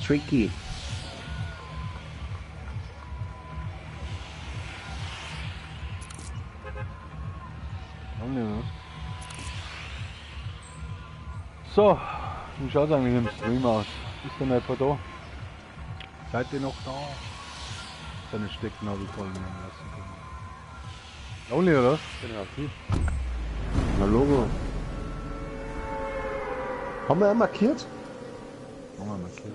[SPEAKER 2] Tricky.
[SPEAKER 5] So, wie schaut es eigentlich im Stream aus? Ist denn jemand da? Seid ihr noch da? Seine Stecken habe ich fallen lassen können. Lonely oder was?
[SPEAKER 3] Bin aktiv.
[SPEAKER 2] Na Logo. Haben wir auch markiert?
[SPEAKER 5] Haben wir markiert.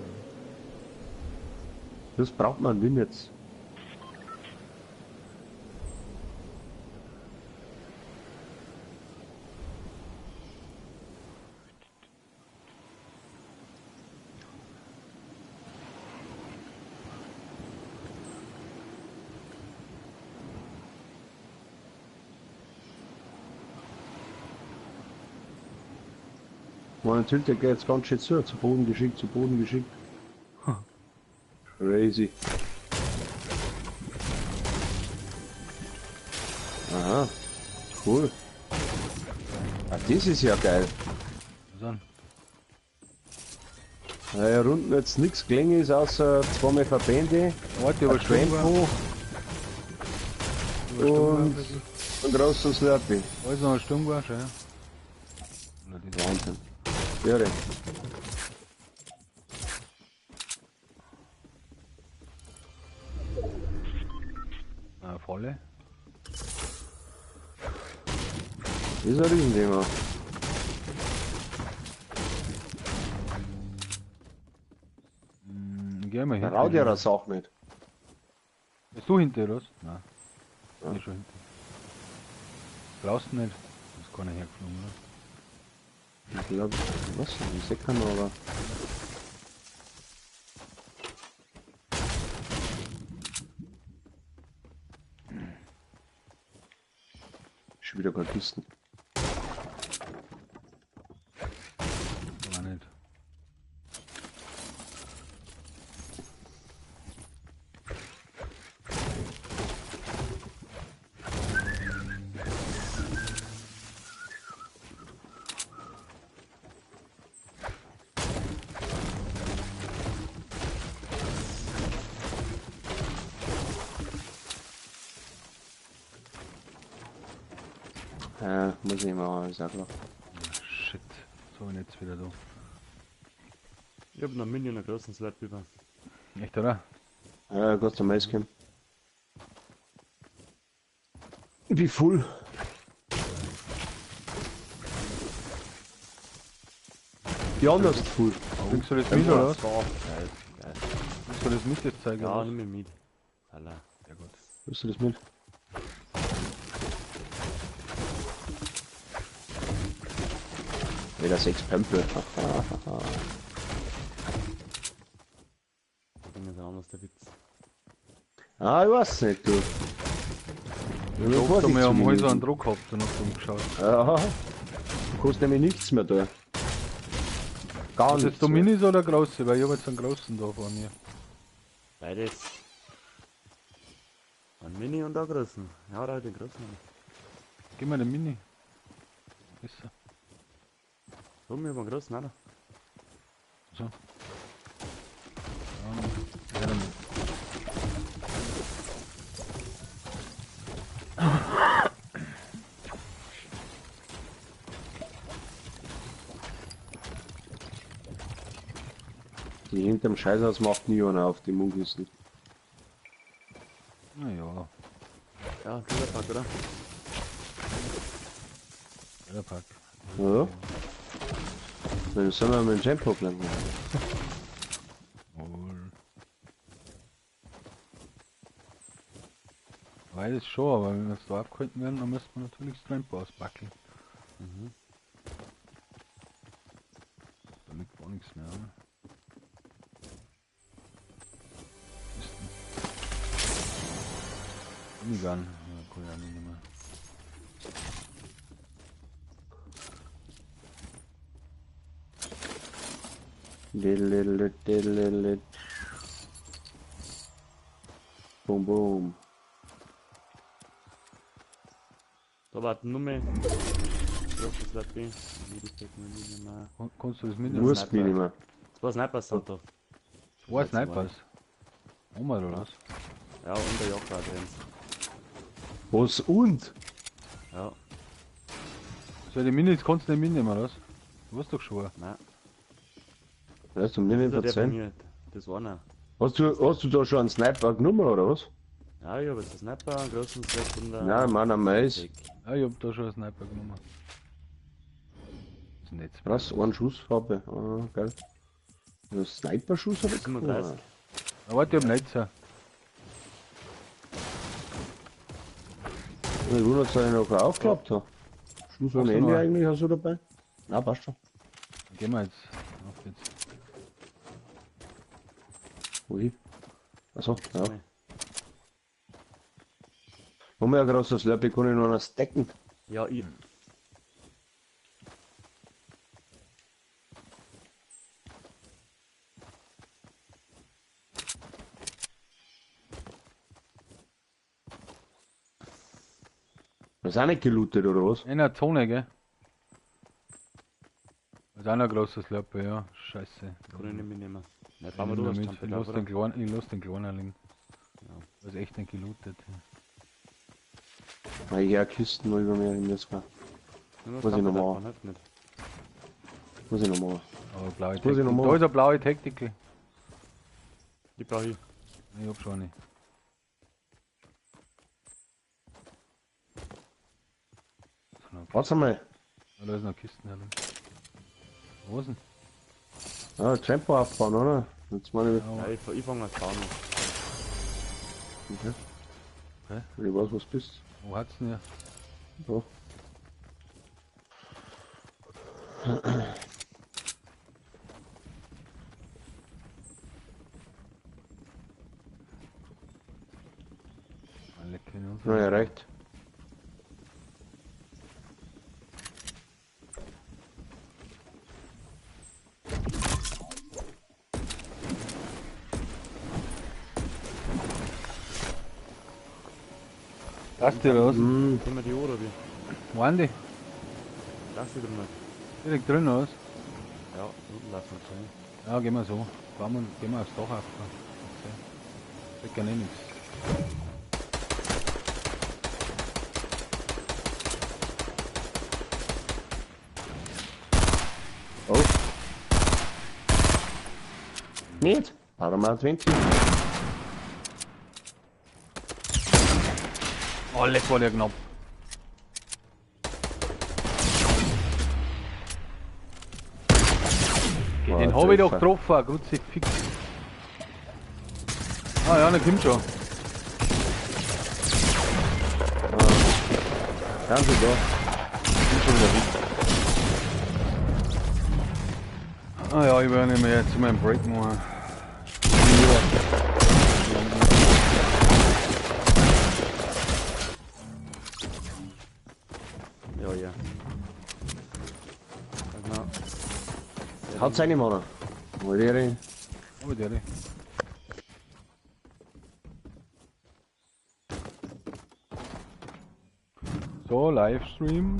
[SPEAKER 2] Das braucht man Win jetzt. Man, natürlich, der geht jetzt ganz schön zu Boden geschickt, zu Boden geschickt. Crazy. Aha, cool. Ah, das ist ja geil.
[SPEAKER 5] Was denn?
[SPEAKER 2] Naja, runden jetzt nichts gelingen ist, außer zweimal Verbände,
[SPEAKER 5] Warte,
[SPEAKER 2] ein Trampo und ein großer Slurpee.
[SPEAKER 5] Alles noch eine Stunde war schon, ja.
[SPEAKER 2] Wahnsinn. Irre.
[SPEAKER 5] Na, volle.
[SPEAKER 2] Das ist ein Riesenthema.
[SPEAKER 5] Geh mal hin.
[SPEAKER 2] Rau dir das auch nicht.
[SPEAKER 5] Bist du hinter dir, was? Nein.
[SPEAKER 2] Ja.
[SPEAKER 5] Ich bin schon hinter. Brauchst du nicht? Das ist keiner hergeflogen, oder?
[SPEAKER 2] Ich glaube, was? Ich seh keinen, aber. Schon wieder keine Kisten.
[SPEAKER 5] War nicht.
[SPEAKER 2] Ja, muss ich machen, ist auch klar.
[SPEAKER 5] Shit, so bin ich jetzt wieder da.
[SPEAKER 3] Ich hab noch einen Mini und einen großen Slap über.
[SPEAKER 5] Echt, oder?
[SPEAKER 2] Ja, Gott sei Dank. Wie full. Die anders full.
[SPEAKER 5] Bringst du das mit, oder was?
[SPEAKER 3] Geil, geil.
[SPEAKER 5] Bringst du das mit, das Zeug?
[SPEAKER 3] Ja,
[SPEAKER 5] oder was?
[SPEAKER 3] nimm mich mit. Alla.
[SPEAKER 5] Ja, gut.
[SPEAKER 2] Willst du das mit? Wieder 6 Pömpel.
[SPEAKER 3] Das ist anders der Witz.
[SPEAKER 2] Ah, ich weiß nicht, du.
[SPEAKER 5] Ich hab da mal am Häuser einen Druck gehabt und hab umgeschaut.
[SPEAKER 2] Ja. kannst nämlich nichts mehr da. Gar
[SPEAKER 5] Ist
[SPEAKER 2] nichts
[SPEAKER 5] das du
[SPEAKER 2] mehr.
[SPEAKER 5] Minis oder große? Weil ich habe jetzt einen großen da vor mir.
[SPEAKER 3] Beides. Ein Mini und einen großen. Ja, da halt den großen.
[SPEAKER 5] Gib mir den Mini. Besser.
[SPEAKER 3] So, wir haben einen großen, oder?
[SPEAKER 5] So. Ja, ja, damit.
[SPEAKER 2] Die hinterm Scheißhaus macht nie einer auf die Mundkisten.
[SPEAKER 5] Naja,
[SPEAKER 3] Ja, Trailerpark, oder?
[SPEAKER 5] Trailerpark.
[SPEAKER 2] Ja. Dann sollen wir mit dem Tempo bleiben.
[SPEAKER 5] Wohl. Weiß es schon, aber wenn wir es da abgehalten werden, dann müsste man natürlich das Trampo auspacken.
[SPEAKER 3] Mhm.
[SPEAKER 5] Da liegt gar nichts mehr, oder? Ist denn? Minigun. Ja, kann ich auch nicht mehr.
[SPEAKER 2] Boom, boom.
[SPEAKER 3] Da warten nur mehr. Großes Lappi. Mehr.
[SPEAKER 5] Kannst du das mitnehmen?
[SPEAKER 2] Musst mich nicht mehr.
[SPEAKER 3] Zwei Snipers sind da.
[SPEAKER 5] Zwei Snipers. Oma oder was?
[SPEAKER 3] Ja, und der Jocker drin.
[SPEAKER 2] Was und?
[SPEAKER 3] Ja,
[SPEAKER 5] So, die Minis kannst du nicht mitnehmen, oder was? Du hast doch schon.
[SPEAKER 3] nein.
[SPEAKER 2] Weißt du, mir nicht
[SPEAKER 3] Das ist der von
[SPEAKER 2] erzählen.
[SPEAKER 3] mir. Das war einer.
[SPEAKER 2] Hast du da schon einen Sniper genommen, oder was?
[SPEAKER 3] Ja, ich hab jetzt einen Sniper, einen großen Slap und einen.
[SPEAKER 2] Nein, Mann, am Mais.
[SPEAKER 5] Ja, ich hab da schon einen Sniper genommen. Das ist nett.
[SPEAKER 2] Was? Einen Schuss habe ich. Ah, geil. Einen Sniper-Schuss habe ich
[SPEAKER 3] 37.
[SPEAKER 2] genommen.
[SPEAKER 5] Ah, warte, ich hab Netzer.
[SPEAKER 2] Ich wundere, dass ich noch aufgeklappt habe. Schuss ohne
[SPEAKER 5] Hast du
[SPEAKER 2] Ende
[SPEAKER 5] noch?
[SPEAKER 2] eigentlich hast du dabei? Na, passt schon.
[SPEAKER 5] Dann gehen wir jetzt. Auf geht's.
[SPEAKER 2] Wohin? Achso, ja. Haben wir ja großes Slurpee, kann ich noch einen stacken.
[SPEAKER 3] Ja, ich.
[SPEAKER 2] Das ist auch nicht gelootet, oder was?
[SPEAKER 5] In der Zone, gell? Das ist auch noch ein großes Slurpee, ja. Scheiße.
[SPEAKER 3] Kann ich nicht mitnehmen. Nein,
[SPEAKER 5] Ich
[SPEAKER 3] bauen wir
[SPEAKER 5] nehm
[SPEAKER 3] du
[SPEAKER 5] mit.
[SPEAKER 3] was
[SPEAKER 5] Ich lass den kleinen, ich lass den kleinen liegen.
[SPEAKER 3] Ja.
[SPEAKER 5] Das ist echt nicht gelootet.
[SPEAKER 2] Ich hör Kisten noch über mir in das war. Muss ich noch machen. Muss ich noch machen.
[SPEAKER 5] Aber blaue
[SPEAKER 2] Muss ich noch
[SPEAKER 5] Tactical.
[SPEAKER 2] machen.
[SPEAKER 5] Da ist eine blaue Tactical.
[SPEAKER 3] Die brauche ich.
[SPEAKER 5] Ich hab schon eine.
[SPEAKER 2] Warte mal.
[SPEAKER 5] Ah, da ist noch Kisten herum. Wo ist denn?
[SPEAKER 2] Ah, Tempo aufbauen, oder? Jetzt meine ich.
[SPEAKER 3] Ja, ich fange mal an.
[SPEAKER 2] Okay.
[SPEAKER 5] Okay.
[SPEAKER 2] Ich weiß, was bist.
[SPEAKER 5] Wo hat's denn ja?
[SPEAKER 2] Da.
[SPEAKER 5] Alle kennen uns.
[SPEAKER 2] Na, erreicht.
[SPEAKER 5] Das dir was?
[SPEAKER 2] Mhm.
[SPEAKER 3] Nehmen wir die oder wie?
[SPEAKER 5] Wo sind die?
[SPEAKER 3] Lass sie drin.
[SPEAKER 5] Direkt drin, oder was?
[SPEAKER 3] Ja, unten lassen wir drin.
[SPEAKER 5] Ja, gehen wir so. Fahren wir, gehen wir aufs Dach auf. Okay. Kriegt ja nichts.
[SPEAKER 2] Oh. Nicht? Paramal 20.
[SPEAKER 5] Oh, leck war der knapp.
[SPEAKER 2] War
[SPEAKER 5] Den hab ich doch
[SPEAKER 2] Treffer.
[SPEAKER 5] getroffen, Kruzifix. Ah ja, der kommt schon.
[SPEAKER 2] Ganz da. Bin schon wieder weg.
[SPEAKER 5] Ah ja, ich werde mir jetzt mal einen Break machen.
[SPEAKER 3] Ja, ja.
[SPEAKER 2] Kannst du reinmachen. Mal.
[SPEAKER 5] Oh, der. So, Livestream.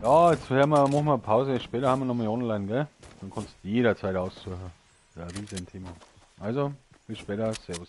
[SPEAKER 5] Ja, jetzt hören wir, machen wir Pause. Später haben wir nochmal online, gell? Dann kannst du jederzeit aussuchen. Ja, riesen Thema. Also, bis später. Servus.